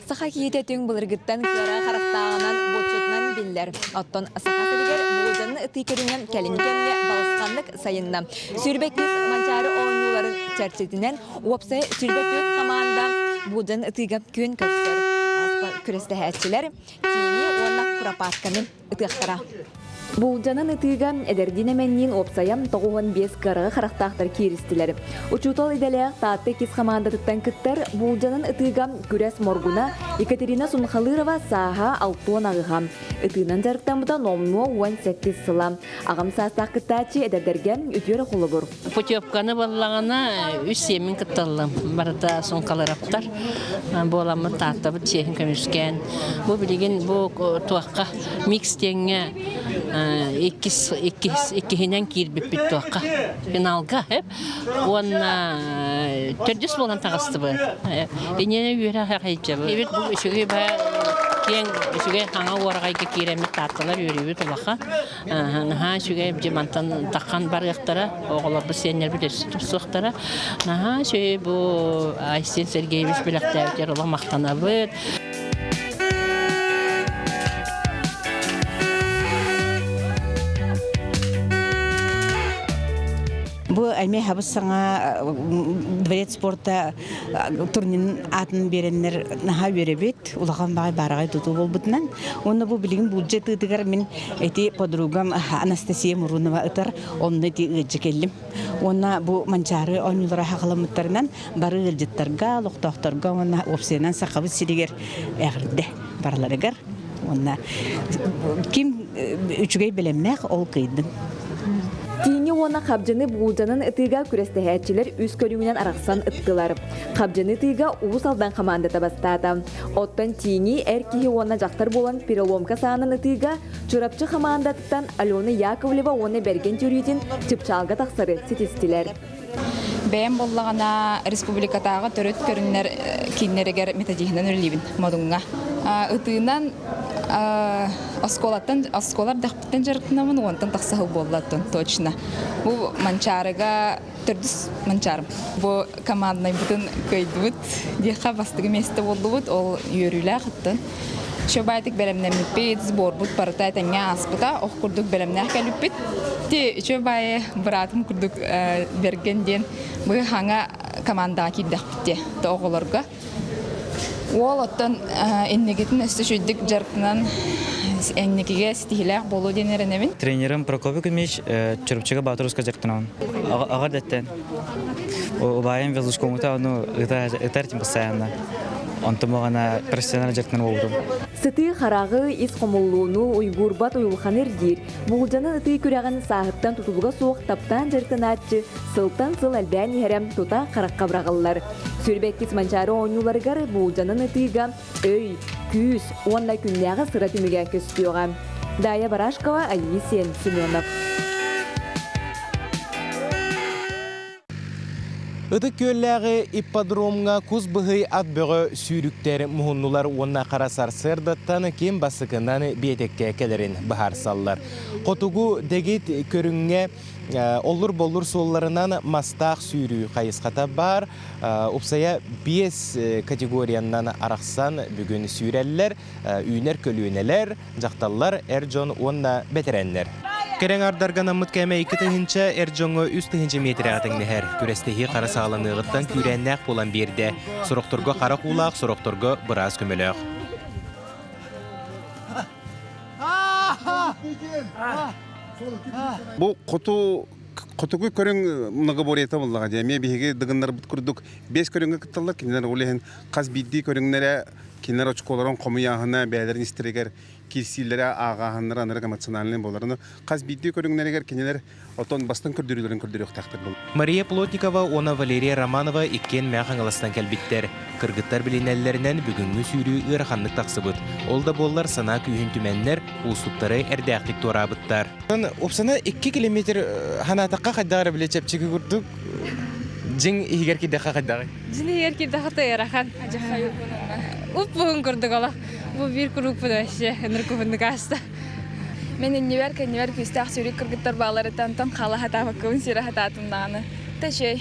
Саха киһитэ түҥ былыргыттан кыра харахтааҕынан булчутунан биллэр. Оттон саха сиригэр буулдьаны ытыы көрүҥэ кэлин кэмҥэ балысханнык сайынна. Сүүрбэ кыыс Манчаары оонньууларын чэрчитинэн уопсай 24 хамаанда буулдьаны ытыыга күөн көрсөр. Күрэстэһээччилэр киини уонна куропатканы ытыахтара. Булдьанан ытыыга эдэрдиин эмэнниин уопсайа 95 кыараҕы харахтаахтар кииристилэр. Учуутал идэлээх Таатта иккис хамаандатыттан кыттар Булдьанан ытыыга күрэс моргуна Екатерина Сунхалырова сааһа 68-ҕа. Ытыынан дьарыктаммыта номнуо 18 сыла. Аҕам саастаах кыттааччы эдэрдэргэ үтүө эрэ холобур. Путевканы баллаҕына үс сиэммин кытталлым. Барыта суҥхалыраптар. Буоламмыт Тааттабыт чиэһин көмүскээн. Бу билигин бу туохха микс диэҥҥэ иккис иккис иккиһинэн киирбиппит туохха финалга уонна төрдүс буолан таҕыстыбыт. Инньэ үөрэх эхэйдьэбит. Эбит бу үчүгэй ба киэҥ үчүгэй хаҥа уораҕайга киирэммит таатталар үөрүүбүт улахан. Наһаа үчүгэй дьэ мантан таххан барыахтара, оҕолорбут сиэннэрбит өссө тупсуохтара. Наһаа үчүгэй бу Айсен Сергеевич бэлэхтээбитигэр олох махтанабыт. Бу эмиэ хабыс саҥа дворец спорта турнирын аатын биэрэннэр наһаа үөрэбит. Улахан баҕай баараҕай тутуу буолбутунан. Уонна бу билигин булдьа тыытыгар мин Ити подругам Анастасия Мурунова ытар, онно ити ыалдьы кэллим. Уонна бу Манчаары оонньуулара хаҕаламмыттарынан бары ыалдьыттарга, олохтоохторго уонна уопсайынан Сахабыт сиригэр эҕэрдэ барыларыгар. Уонна ким үчүгэй бэлэмнээх ол кыйдын. Тииҥи уонна хабдьыны буулдьанан ытыыга күрэстэһээччилэр үс көрүҥүнэн арахсан ыттылар. Хабдьыны ытыыга Уус Алдан хамаандата бастаата. Оттон тииҥи эр киһи уонна дьахтар буолан переломка саанан ытыыга Чурапчы хамаандатыттан Алена Яковлева уонна Бэргэн Тюритин чыпчаалга тахсары ситистилэр. Бэйэм буоллаҕына республикатааҕы төрүт көрүҥнэр кииннэригэр методиһынан үлэлиибин Модуҥҥа. Ытыынан оскуолаттан оскуола эрдэхпиттэн дьарыктанабын уонтан тахса сыл буолла точно. Бу Манчаарыга төрдүс Манчаарым. Бу команднайбытын кыайдыбыт диэххэ бастакы миэстэ буоллубут. Ол үөрүүлээх ыттын. Үчүгэй бэлэмнэммиппит, сборбут барыта этэҥҥэ ааспыта. Ох курдук бэлэмнээх кэлбиппит. Ти үчүгэй баайы быраатым курдук Берген диэн бу хаҥа командаҕа киирдэхпит диэ оҕолорго. Уол оттон инникитин өссө үчүгдүк дьарыктанан инникигэ ситиһиилээх буолуо диэн эрэнэбин. Тренерым Прокопий Кузьмич Чурапчыга Баатурска дьарыктанабын. Аҕар дэттэн. Убайым велошколута ону ытар постоянно. Онтон моҕана профессионал дьарыктанар буолбутум. Сытыы хараҕы, ис хомуллууну, уйгуурбат уйулҕаны ирдиир, буулдьаны ытыы күрэҕин сааһыттан тутулуга суох таптаан дьарыктанааччы сылтан сыл элбээн иһэрэ тута харахха быраҕыллар. Сүрбэккис Манчаары оонньууларыгар буулдьанан ытыыга өй, күүс уонна күннээҕи сыра түмүгэ көстүөҕэ. Дая Барашкова, Айыы Семенов. Ытык Күөллээҕи ипподромҥа кус быһый ат бөҕө сүүрүктэр муһуннулар уонна хара сарсыардаттан ким бастакынан биэтэккэ кэлэрин быһаарсаллар. Хотугу дэгит көрүҥҥэ оллур-боллур суолларынан мастаах сүүрүү хайысхата баар. Упсайа биэс категориянан арахсан бүгүн сүүрэллэр, үүнэр көлүөнэлэр, дьахталлар, эр дьон уонна бэтэрээннэр. Кэрэҥ ардарганаммыт кэмэ 2 тыһыынча, эр дьоҥҥо 3 тыһыынча миэтэрэ тэҥнэһэр. Күрэстэһии хара саҕаланыаҕыттан күүрээннээх буолан биэрдэ. Сорохторго хара куулаах, сорохторго быраас көмөлөөх. Бу хоту хотугу көрүҥ многоборьета буоллаҕа дии. Эмиэ биһиги дыгыннарбыт курдук биэс көрүҥҥэ кытталлар. Кинилэр ол иһин хас биирдии көрүҥнэрэ кинилэр очколорун хомуйааһына бэйэлэрин истэригэр киирсиилэрэ ааҕааһыннара анарык эмоциональнай буолар. Хас биирдии көрүҥнэригэр кинилэр отон бастыҥ көрдөрүүлэрин көрдөрүөхтээхтэр. Мария Плотникова уонна Валерия Романова иккиэн Мэҥэ Хаҥаластан кэлбиттэр. Кыргыттар билинэллэринэн бүгүҥҥү сүүрүү ыараханнык тахсыбыт. Ол да буоллар санаа күүһүн түмэннэр, уустуктары эрдээхтик туораабыттар. Упсана 2 километр ханаатахха хайдах эрэ бile чэпчэки курдук дьиҥ иһигэр киирдэххэ хайдаҕый? Дьиҥ иһигэр киирдэххэ ыарахан. Уп-уһун курдук олох. Бу биир курукпун вообще ыныркубуннук ааста. Мен иннибэр кэннибэр күүстээх сүүрүк кыргыттар бааларыттан онтон хаала хатаабаккабын сиэрэ хатаатым даҕаны. Та үчүгэй.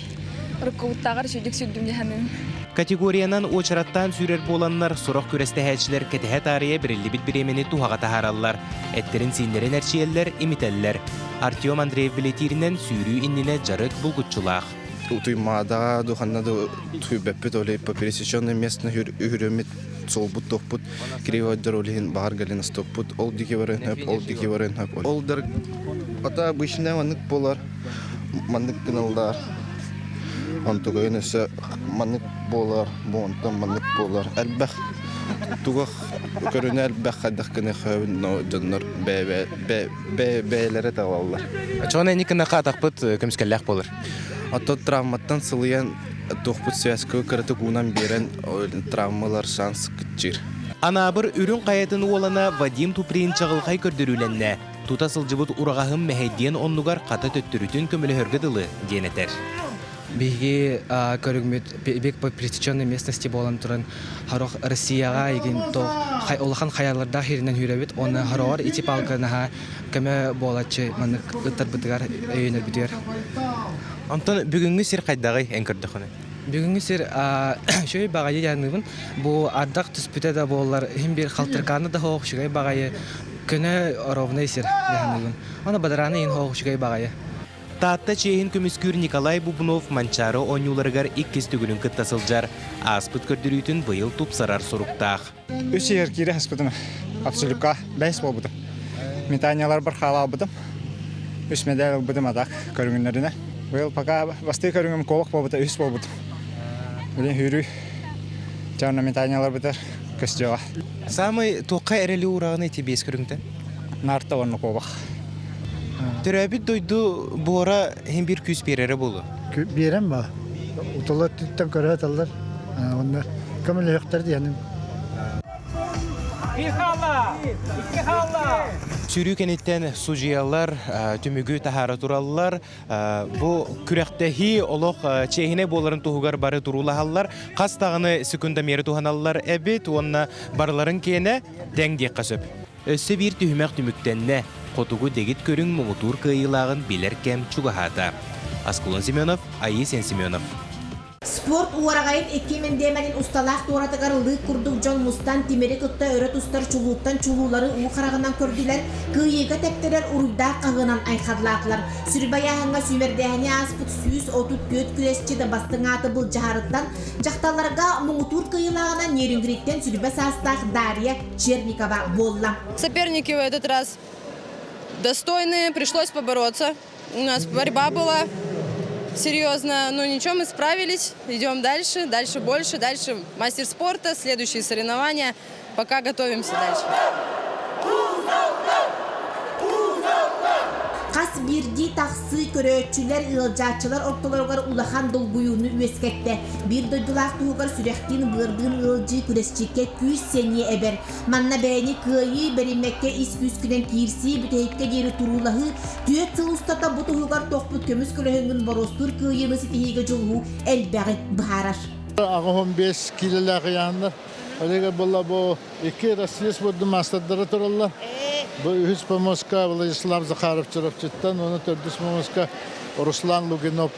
Уруккубуттааҕар үчүгдүк сүүрдүм дии саныыбын. Категориянан уочараттаан сүүрэр буоланнар, сорох күрэстэһээччилэр кэтэһэ таарыйа бэриллибит бириэмэни туһаҕа таһаараллар. Эттэрин-сииннэрин эрчийэллэр, имитэллэр. Артем Андреев бэлиэтииринэн сүүрүү иннинэ дьарык булгуччулаах. Утуймаадаҕа ду ханна да түйбэппит ол по пересеченной местность үһүрүммүт суолбут туохпут кривойдор ол иһин баҕар галин астоппут ол диэки барыан хөп ол диэки барыан хөп ол дар ата обычно маннык буолар маннык гыналлар онтугайын өссө маннык буолар бу онтон маннык буолар элбэх тугах көрүнэ элбэх хайдах гыныаххабын но дьоннор бэйэлэрэ талаллар. Чоҕун эни кыннаха атахпыт көмүскэллээх буолар. Оттон травматтан сылыйан туохпут связка кыратык уунан биэрэн травмалар шанс кыччыыр. Анаабыр Үрүҥ Хайатын уолана Вадим Туприн чаҕылхай көрдөрүүлэннэ. Тута сылдьыбыт ураҕаһым мэһэйдиэн оннугар хата төттөрүтүн көмөлөһөргө дылы диэн этэр. Биһиги көрүҥмүт бик по пересеченной местности буолан туран хорох Россияҕа игин то улахан хайалардаах иһиринэн үүрэбит уонна хороҕор ити палка наһаа көмө буолаччы маннык ыттарбытыгар өйөнөрбүтүгэр. Онтон бүгүҥҥү сир хайдаҕый эн көрдөххүнэ? Бүгүҥҥү сир үчүгэй баҕайы дианыыбын. Бу ардах түспүтэ да буоллар иһин биир халтыркааны да хоох үчүгэй баҕайы көнө ровнай сир дианыыбын. Аны бадарааны иһин хоох үчүгэй баҕайы. Таатта чиэһин көмүскүүр Николай Бубнов Манчаары оонньууларыгар иккис төгүлүн кытта сылдьар. Ааспыт көрдөрүүтүн быйыл тупсарар соруктаах. Үс иһэр киирэ сыспытым. Абсолютка бэс буолбутум. Метанияларбар хаалаабытым. Үс медаль ылбытым атак көрүҥүннэринэ. Быйыл пока бастыы көрүҥүм куобах буолбута, үс буолбутум. Билин сүүрүү чаана метанияларбытар көстүөҕэ. Саамай туохха эрэли уураҕын ити биэс көрүҥтэн? Нарта уонна куобах. Төрөөбүт дойду буора иһин биир күүс биэрэрэ буолуо. Биэрэн ба. Утулар түттэн көрө аталлар. Онно көмөлөһүөхтэр диэним. Сүүрүү кэнниттэн судьуйалар түмүгү таһаара тураллар. Бу күрэхтэһии олох чиэһинэй буоларын туһугар бары туруулаһаллар. Хас даҕаны секундомеры туһаналлар эбит уонна барыларын киэнэ тэҥ диэххэ сөп. Өссө биир түһүмэх түмүктэннэ, хотугу дэгит көрүҥ муҥутуур кыайыылааҕын билэр кэм чугаһаата. Аскалон Семенов, Айыы Семенов. Спорт уораҕайын икки мэндиэмэнин усталаах туоратыгар лыык курдук дьон мустан тимири кытта өрө тустар чулууттан чулуулары уу хараҕынан көрдүлэр, кыайыыга тэптэрэр уруйдаах хаһыынан айхаллаатылар. Сүрбайааһыҥҥа сүүмэрдээһини ааспыт 134 күрэсчит бастыҥ ааты былдьаһарыттан дьахталларга муҥутуур кыайыылааҕынан Нерюнгриттэн сүрбэ саастаах Дарья Черникова буолла. Соперники в этот раз достойные, пришлось побороться. У нас борьба была серьезная, но ничего, мы справились. Идем дальше, дальше больше, дальше мастер спорта, следующие соревнования. Пока готовимся дальше. Хас биирдии тахсыы көрөөччүлэр, ыалдьааччылар ортолоругар улахан долгуйууну үөскэттэ. Биир дойдулаах туһугар сүрэхтиин-быардыын ыалдьыы күрэсчиккэ күүс-сэниэ эбэр. Манна бэйэни кыайыы, бэриммэккэ ис күүскүнэн киирсии, бүтэһиккэ диэри туруулаһыы, түөрт сыл устата бу туһугар тохпут көмүс көлөһүҥҥүн боруостуур кыайыыны ситиһиигэ дьулуһуу элбэҕи быһаарар. 85 киилэлээх ыйааннар. Олега буолла бу икки Россия спордун маастардара тураллар. Бу үһүс помоска Владислав Захаров Чурапчыттан, уонна төрдүс помоска Руслан Лугинов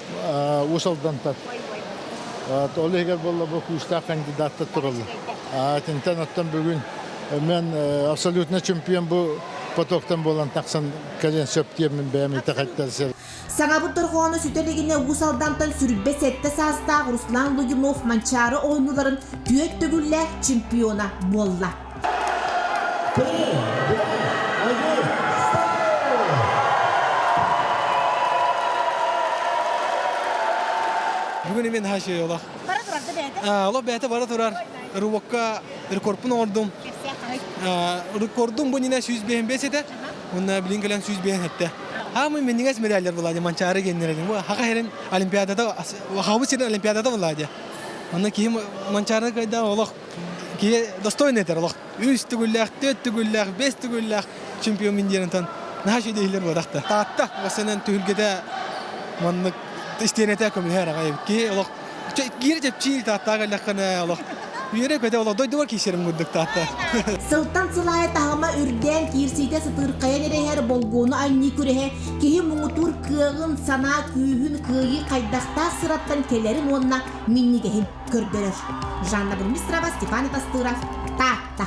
Уус Алдантан. Ол иһигэр буолла бу күүстээх кандидаттар тураллар. Итинтэн оттон бүгүн мен абсолютно чемпион бу потоктан буолан тахсан кэлиэн сөп диэммин бэйэм итэҕэйтэрсэр. Саҥабыт дорҕооно сүтэ илигинэ Уус Алдантан сүрбэ сэттэ саастаах Руслан Лугинов Манчаары оонньууларын түөрт төгүллээх чемпиона буолла. Бүгүн мен хашы олох. Бара турар да бэйэтэ? Олох бэйэтэ бара турар. Рывокка рекордпун оҥордум. Рекордум бу нина 105 этэ. Уонна билин кэлэн 105 этте. Хаамый минньигэс медаллар була Манчаары геннерин. Бу хака херин олимпиадада хабы сирин олимпиадада була Онно киһи Манчаары кайда олох киһи достойный этер олох. Үс түгүллээх, төрт түгүллээх, бес түгүллээх чемпион мин диэн наһаа үчүгэй иһиллэр буолахта. Таатта осенен түһүлгэтэ маннык истиэнэтэ көмүлэһэр аҕай киһи олох киирэ чэпчиир тааттаага эллэххинэ олох үөрэ-көтө олох дойдубар киирсэрим курдук таатта. Сылтан сыл аайы таһыма үрдээн киирсиитэ сытыырхайан эрэһэр болгуону анньыы күрэһэ киһи муҥутуур кыаҕын, санаа күүһүн, кыайыы хайдахтаах сыраттан кэлэрин уонна минньигэһин көрдөрөр. Жанна Бурмистрова, Степан Атастыров, Таатта.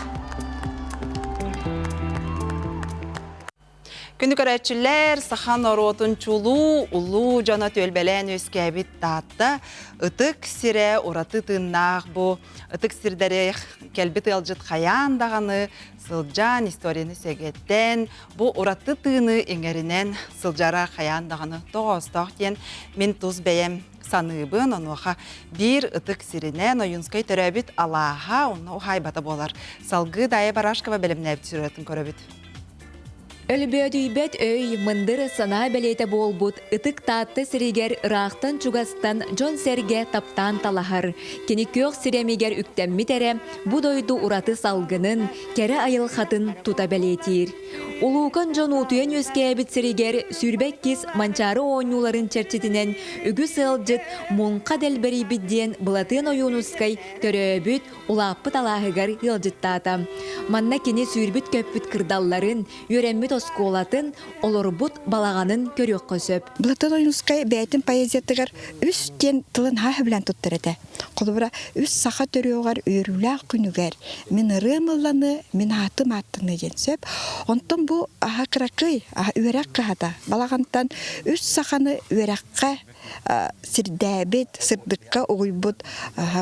Күнү көрөөччүлэр, саха норуотун чулуу, улуу дьоно түөлбэлээн үөскээбит Таатта ытык сирэ ураты тыыннаах бу ытык сирдэри кэлбит ыалдьыт хайаан даҕаны сылдьан историяны сэгэттэн бу ураты тыыны иҥэринэн сылдьара хайаан даҕаны тоҕоостоох диэн мин тус бэйэм саныыбын. Онуоха биир ытык сиринэн Ойуунскай төрөөбүт алааһа онно уһаайбата буолар. Салгыы Дайа Барашкова бэлэмнээбит сюжетын көрөбүт. Өлбөөдүйбэт өй, мындыр санаа бэлиэтэ буолбут ытык Таатта сиригэр ыраахтан-чугастан дьон-сэргэ таптаан талаһар. Кини күөх сирэмигэр үктэммит эрэ бу дойду ураты салгынын, кэрэ айылҕатын тута бэлиэтиир. Улуукан дьон уутуйан үөскээбит сиригэр 22 Манчаары оонньууларын чэрчитинэн үгүс ыалдьыт муҥха дэлбэрийбит диэн Былатыан Ойуунускай төрөөбүт, улааппыт алааһыгар ыалдьыттаата. Манна кини сүүрбүт-көппүт кырдалларын, үөрэммит оскуолатын, олорбут балаҕанын көрүөххэ сөп. Платон Ойуунускай бэйэтин поэзиятыгар үс диэн тылын хаһы билэн туттар этэ. Холобура, үс саха төрүөҕэр үөрүүлээх күнүгэр мин ырыам ылланы, мин аатым ааттаны диэн сөп. Онтон бу аһа кыракый, үөрэх кыһата балаҕантан үс саханы үөрэххэ сирдээбит, сырдыкка угуйбут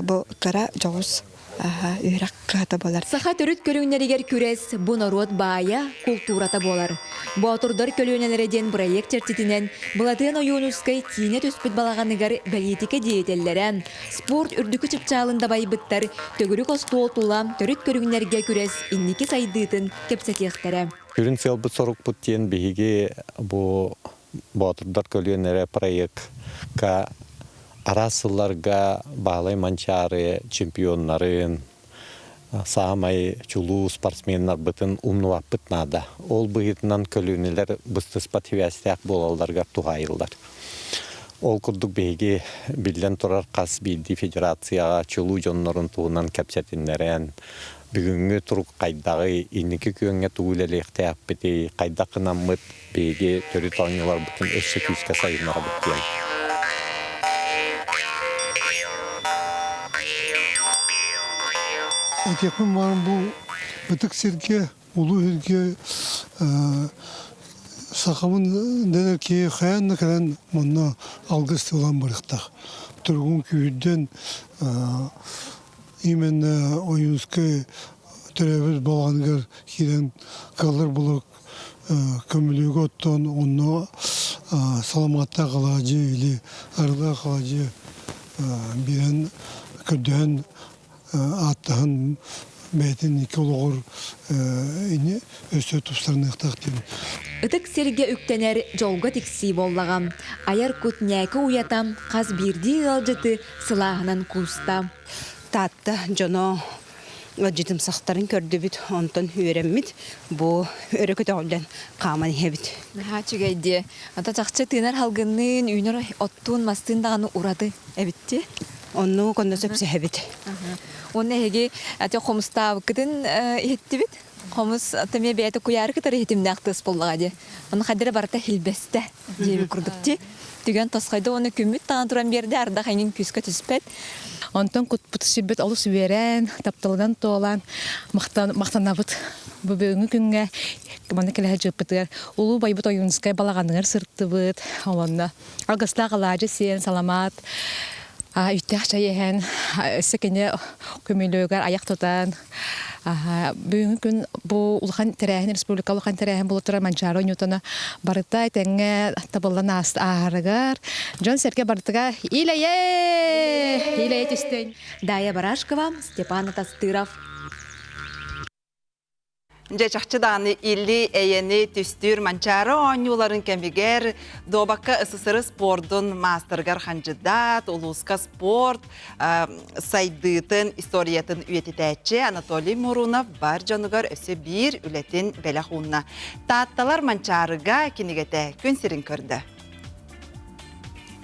бу кыра дьоҕус үөрэх кыһата буолар. Саха төрүт көрүҥнэригэр күрэс бу норуот баайа, култуурата буолар. Боотурдар көлүөнэлэрэ диэн бырайыак чэрчитинэн Былатыан Ойуунускай киинэ түспүт балаҕаныгар бэлиитикэ деятеллэрэ, спорт үрдүкү чыпчаалын дабайбыттар төгүрүк остуол тула төрүт көрүҥнэргэ күрэс инники сайдыытын кэпсэтиэхтэрэ. Сүрүн сыалбыт-сорукпут диэн биһиги бу Боотурдар көлүөнэрэ проекка араас сылларга Баһылай Манчаары чемпионнарын, саамай чулуу спортсменнарбытын умнубаппыт наада. Ол быһыытынан көлүөнэлэр быстыспат сибээстээх буолалларыгар туһаайыллар. Ол курдук биһиги биллэн турар хас биирдии федерацияҕа чулуу дьоннорун туһунан кэпсэтиннэрэн, бүгүҥҥү турук хайдаҕый, инники күөҥҥэ тугу үлэлиэхтээхпитий, хайдах гынаммыт биһиги төрүт оонньууларбытын өссө күүскэ сайыннарабыт диэн. Этиэхпин баҕарам бу ытык сиргэ, улуу сиргэ сахабын дэнэр киһи хайаан да кэлэн манна алгыс тылан барыахтаах. Туругун күүһүрдэн именно Ойуунскай төрөөбүт балаҕаныгар киирэн кыаллар булук көмүлүөгү оттон онно саламааттаах алаадьы или арыылаах алаадьы биэрэн көрдөһөн ааттаһан бэйэтин икки олоҕор өссө тупсарыныахтаах диэн. Ытык сиргэ үктэнэр дьолго тиксии буоллаҕа. Айар кут ньээкэ уйата хас биирдии ыалдьыты сылааһынан кууста. Таатта дьоно ыалдьытымсахтарын көрдүбүт, онтон үөрэммит, бу өрө көтөҕүллэн хааман иһэбит. Наһаа үчүгэй дии. Ата чахчы тыынар халгынныын, үүнэр оттуун, мастыын даҕаны ураты эбит дии. Оннук онно сөпсөһөбүт. Уонна эһиги ати хомустаабыккытын иһиттибит. Хомус тэмиэ бэйэтэ куйаары кытары иһитимнээх тыас буоллаҕа дии. Ону хайдара барыта хилбэстэ диэбит курдук дии. Түгэн тосхойдо уонна күммүт таҥан туран биэрдэ, ардах эҥин күүскэ түспэт. Онтон кутпут сүрбүт олус үөрэн, тапталынан туолан махтанабыт. Бу бүгүҥҥү күҥҥэ манна кэлэ сылдьыппытыгар улуу байбыт Ойуунускай балаҕаныгар сырыттыбыт. Онно алгыстаах алаадьы сиэн, саламаат, үттээх чай иһэн, өссө кини көмүлүөгэр аяк тутан, Бүгүҥҥү күн бу улахан тэрээһин, республика улахан тэрээһин буола турар Манчаары оонньуутуна барыта этэҥҥэ табыллан ааһарыгар дьон-сэргэ барытыгар илэйэ илэйэ түстүн. Дая Барашкова, Степан Атастыров. Дьэ, чахчы даҕаны илли эйэни түстүүр Манчаары оонньууларын кэмигэр дуобакка СССР спордун маастарыгар хандьыдаат, улууска спорт сайдыытын историятын үйэтитээччи Анатолий Мурунов бар дьонугар өссө биир үлэтин бэлэх уунна. Таатталар Манчаарыга кинигэтэ күн сирин көрдө.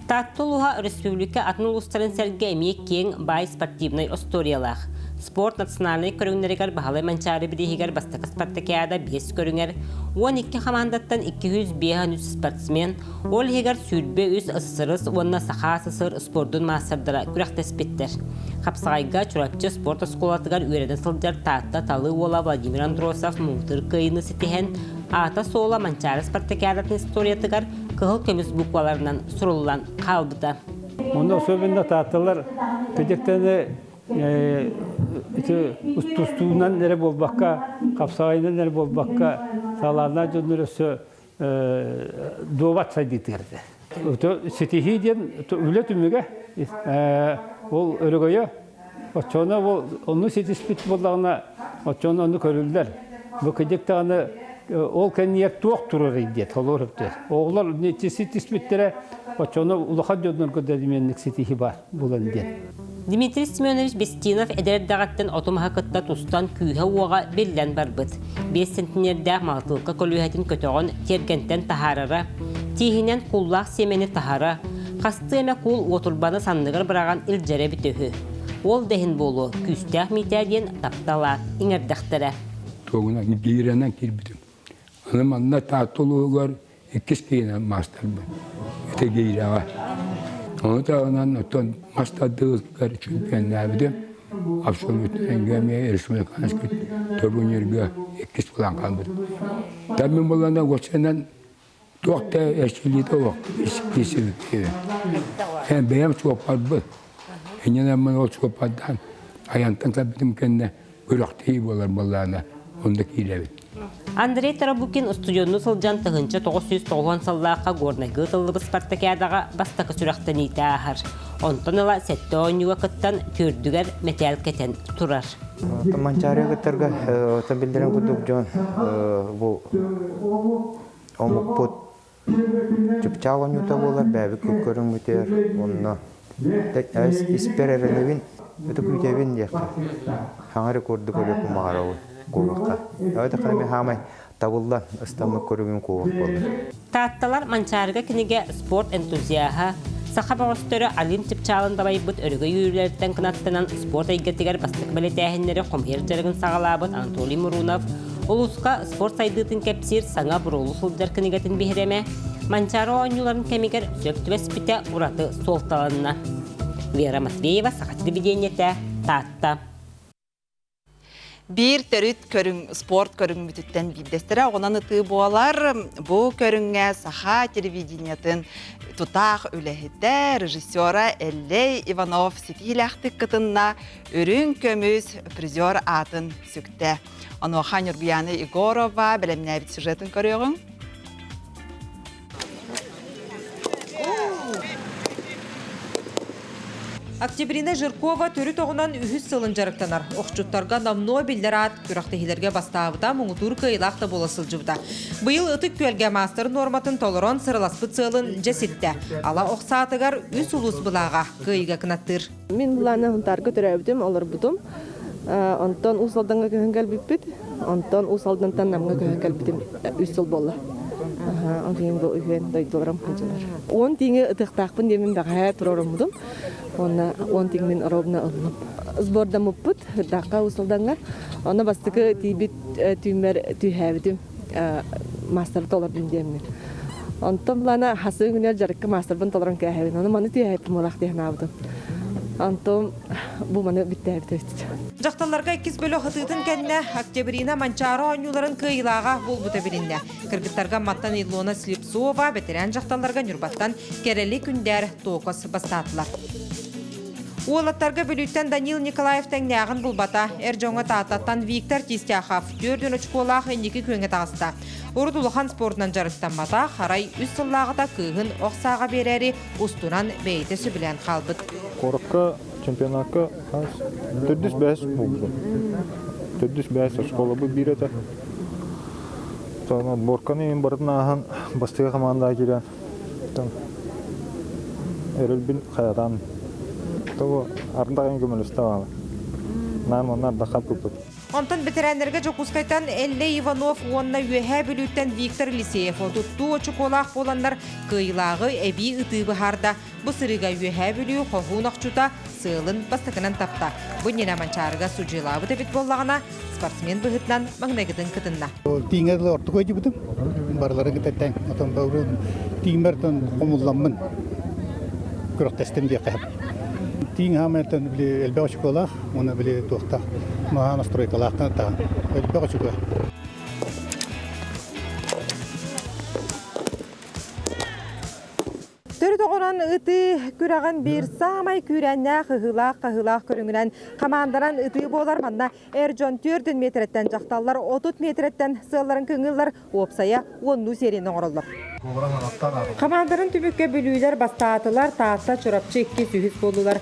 Таатта улууһа республика атын улуустарын сэргэ эмиэ киэҥ баай спортивнай остуоруйалаах. Спорт национальнай көрүҥнэригэр Баһылай Манчаары бирииһигэр бастакы спартакиада биэс көрүҥэр 12 хамаандаттан 253 спортсмен, ол иһигэр 23 СССР уонна Саха СССР спордун маастардара күрэхтэспиттэр. Хапсаҕайга Чурапчы спорт оскуолатыгар үөрэнэ сылдьар Таатта талыы уола Владимир Андросов муҥутуур кыайыыны ситиһэн, Аата-суола Манчаары спартакиадатын историятыгар кыһыл көмүс букваларынан суруллан хаалбыта. Онно особенно таатталар кыдьыктаны ити тустуунан эрэ буолбакка, хапсаҕайынан эрэ буолбакка, салааннаах дьоннор өссө дуобат сайдыытыгар этэ. Ситиһии диэн үлэ түмүгэ, ол өрөгөйө оччоҕуна ол онну ситиспит буоллаҕына, оччоҕуна ону көрүллэр. Бу кыдьык даҕаны ол кэннигэр туох турарый диэт холуор өптөр. Оҕолор ситиспиттэрэ оччоҕуна улахан дьоннорго да димиэнник ситиһии баар булан диэн. Дмитрий Семенович Бестинов эдэр эрдэҕиттэн оту-маһы кытта тустан күүһэ-уоҕа биллэн барбыт. Биэс сентинердээх малтылка көлүөһэтин көтөҕөн тиэргэнтэн таһаарара, тииһинэн кууллаах сиэмэни таһара, хастыы эмэ куул уотурбаны санныгар быраҕан илдьэрэ эбитэ үһү. Ол да иһин буолуо, күүстээх Миитээ диэн таптал аат иҥэрдэхтэрэ. Туогунан гиирэнэн киирбитим. Аны манна Таатта улууһугар иккис киинэ маастарбын. Ити гиирэҕэ. Ону таһынан оттон мас тардыытыгар чемпионнаабытым. Абсолютно эмиэ республиканский турнирга иккис буолан хаалбытым. Там мин буллана уопсайынан туох да эрчиллиитэ суох испиисэбит. Бэйэм суоппарбын. Иннинэн мин ол суоппардаан айантан кэлбитим кэннэ күрэхтэһии буолар буоллаҕына онно киирэбит. Андрей Тарабукин устудьуоннуу сылдьан 1990 сыллаахха Горнайга ыытыллыбыт спартакиадаҕа бастакы сүрэхтэниитэ ааһар. Онтон ыла сэттэ оонньууга кыттан түөрдүгэр мэтээл кэтэн турар. Манчаарыга кыттарга биллэрин курдук дьон бу омукпут Чыпчаал оонньуута буолар, бэйэбит көрүҥмүтүгэр онно испэр эрэнэбин, ытык күүтэбин диэххэ. Хаҥа рекорду көрүөхпүн баҕарабын куобахха. Эбэтэр эмиэ хаамай табыллан ыстаммыт көрүҥүм куобах буолар. Таатталар Манчаарыга кинигэ спорт энтузиаһа, саха бөҕөстөрө Олимп чыпчаалын дабайбыт өрөгөй үөрүүлэриттэн кынаттанан спорт эйгэтигэр бастакы бэлиэтээһиннэри хомуйар дьарыгын саҕалаабыт Анатолий Мурунов Улууска спорт сайдыытын кэпсиир саҥа буруолу сылдьар кинигэтин биһирэмэ Манчаары оонньууларын кэмигэр сөп түбэспитэ ураты суолталанна. Вера Матвеева, Саха телевидениетэ, Таатта. Биир төрүт көрүҥ спорт көрүҥмүтүттэн биирдэстэрэ оҕунан ытыы буолар. Бу көрүҥҥэ саха телевидениетын тутаах үлэһитэ, режиссера Эллэй Иванов ситиилээхтик кытынна, үрүҥ көмүс призер аатын сүктэ. Онуоха Ньургуяна Егорова бэлэмнээбит сюжетын көрүөҕүҥ. Октябрина Жиркова төрүт оҕунан үһүс сылын дьарыктанар. Охчуттарга номнуо биллэр аат күрэхтэһиилэргэ бастаабыта, муҥутуур кыайыылаах да буола сылдьыбыта. Быйыл Ытык Күөлгэ маастар нуорматын толорон сыраласпыт сыалын дьэ ситтэ. Ала ох саатыгар үс улуус былааҕа кыайыыга кынаттыыр. Мин былаана Хунтаарга төрөөбүтүм, олорбутум. Онтон Уус Алдаҥҥа көһөн кэлбиппит. Онтон Уус Алдантан Намҥа көһөн кэлбитим үс сыл буолла. Онтон бу үһүөн дойдуларым сылдьаллар. Уон тииҥи ытыахтаахпын диэммин бэҕэһээ туруоруммутум. Уонна уон тииҥмин ровно ыллым. Сбордаммыппыт Ырдаахха Уус Алдаҥҥа. Онно бастакы тиийбит түүммэр түһээбитим. Маастары толордум диэммин. Онтон былаана хасыы күнүгэр дьарыкка маастарбын толорон кээһэбин. Ону маны түһээппин буолаах дии санаабытым. Онтон бу маны бүттээбит эбит. Дьахталларга иккис бөлөх ытыытын кэннэ Октябрина Манчаары оонньууларын кыайыылааҕа буолбута билиннэ. Кыргыттарга Амматтан Илона Слепцова, бэтэрээн дьахталларга Ньурбаттан Кэрэли Күндээр Токос бастаатылар. Уолаттарга Бүлүүттэн Данил Николаев тэҥнээҕин булбата. Эр дьоҥҥо Тааттаттан Виктор Тистяхов түөрт очколаах инники күөҥҥэ таҕыста. Урут улахан спордунан дьарыктамматах, арай үс сыллааҕыта кыыһын ох сааҕа биэрээри устунан бэйэтэ сөбүлээн хаалбыт. Куоракка чемпионакка төрдүс бэһис буолбутум. Төрдүс бэһис оскуолабыт биир этэ. Отборканы мин барытын ааһан бастакы хамаандаҕа киирэн эрэлбин хайатаан того ардах көмөлөстө баала. Наам онно ардахха туппут. Онтон бэтэрээннэргэ Дьокуускайтан Эллэй Иванов уонна Үөһээ Бүлүүттэн Виктор Елисеев отуттуу очукуолаах буоланнар кыайыылааҕы эбии ытыы быһаарда. Бу сырыыга Үөһээ Бүлүү хоһуун охчута сыалын бастакынан тапта. Бу иннинэ Манчаарыга судьуйалаабыт эбит буоллаҕына, спортсмен быһыытынан маҥнайгытын кытынна. Тииҥэ дылы ордук өйдүбүтүм. Барыларын кытта тэҥ. Отон тииҥмэр хомулламмын күрэхтэстим диэххэ Тииҥ хаамыйтан били элбэх очукуолаах уонна били туохтаах маһаа настройкалаахтан таһан элбэх очукуо. ытыы күрэҕин биир саамай күүрээннээх ыһыылаах-хаһыылаах көрүҥүнэн хамаанданан ытыы буолар. Манна эр дьон 4 миэтэрэттэн, дьахталлар 30 миэтэрэттэн сыалларын кыҥыыллар, уопсайа уоннуу серияны оҥороллор. Хамаандарын түмүккэ бүлүүлэр бастаатылар, Таатта, Чурапчы иккис, үһүс буоллулар.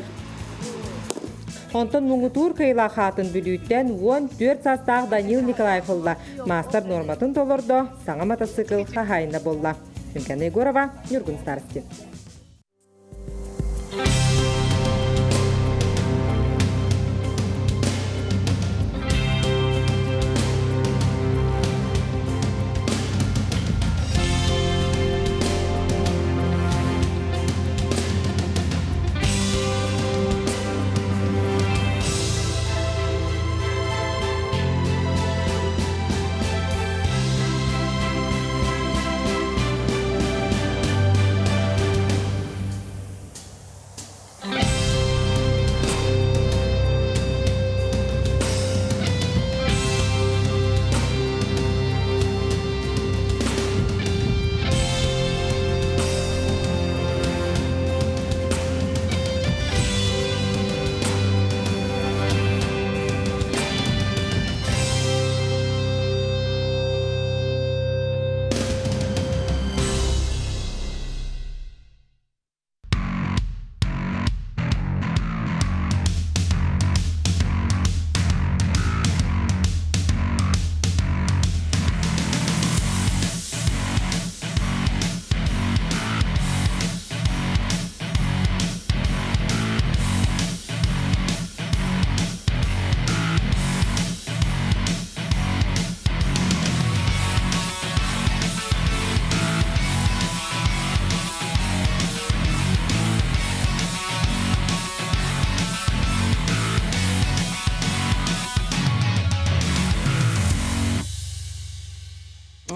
Онтон муҥутуур кыайыылаах аатын Бүлүүттэн 14 саастаах Данил Николаев ылла. Маастар нуорматын толордо, саҥа матасыыкыл хаһаайына буолла. Күнкана Егорова, Ньургун Старостин.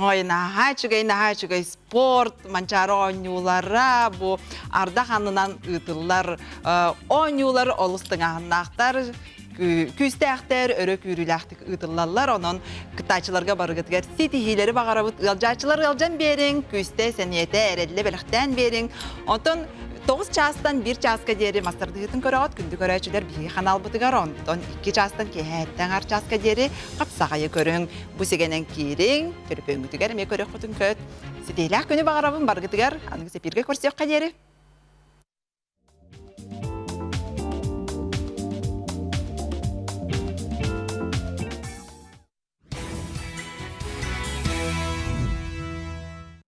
Ой, наһаа үчүгэй, наһаа үчүгэй спорт, Манчаары оонньуулара, бу ардах аннынан ыытыллар оонньуулар олус тыҥааһыннаахтар, күүстээхтэр, өрө күүрүүлээхтик ыытыллаллар. Онон кыттааччыларга барыгытыгар ситиһиилэри баҕарабыт. Ыалдьааччылар ыалдьан биэриҥ, күүстэ, сэниэтэ, эрэллэ бэлэхтээн биэриҥ. Онтон 9 чаастан 1 чааска диэри мастардыһыытын көрөҕүт, күндү көрөөччүлэр биһиги ханаалбытыгар, онтон 2 чаастан киэһээттэн ар чааска диэри хапсаҕайы көрүҥ. Бу сигэнэн киириҥ, төлөпүөҥҥүтүгэр эмиэ көрүөххүтүн көт. Ситиһиилээх күнү баҕарабын барыгытыгар, аныгы эпииргэ көрсүөххэ диэри.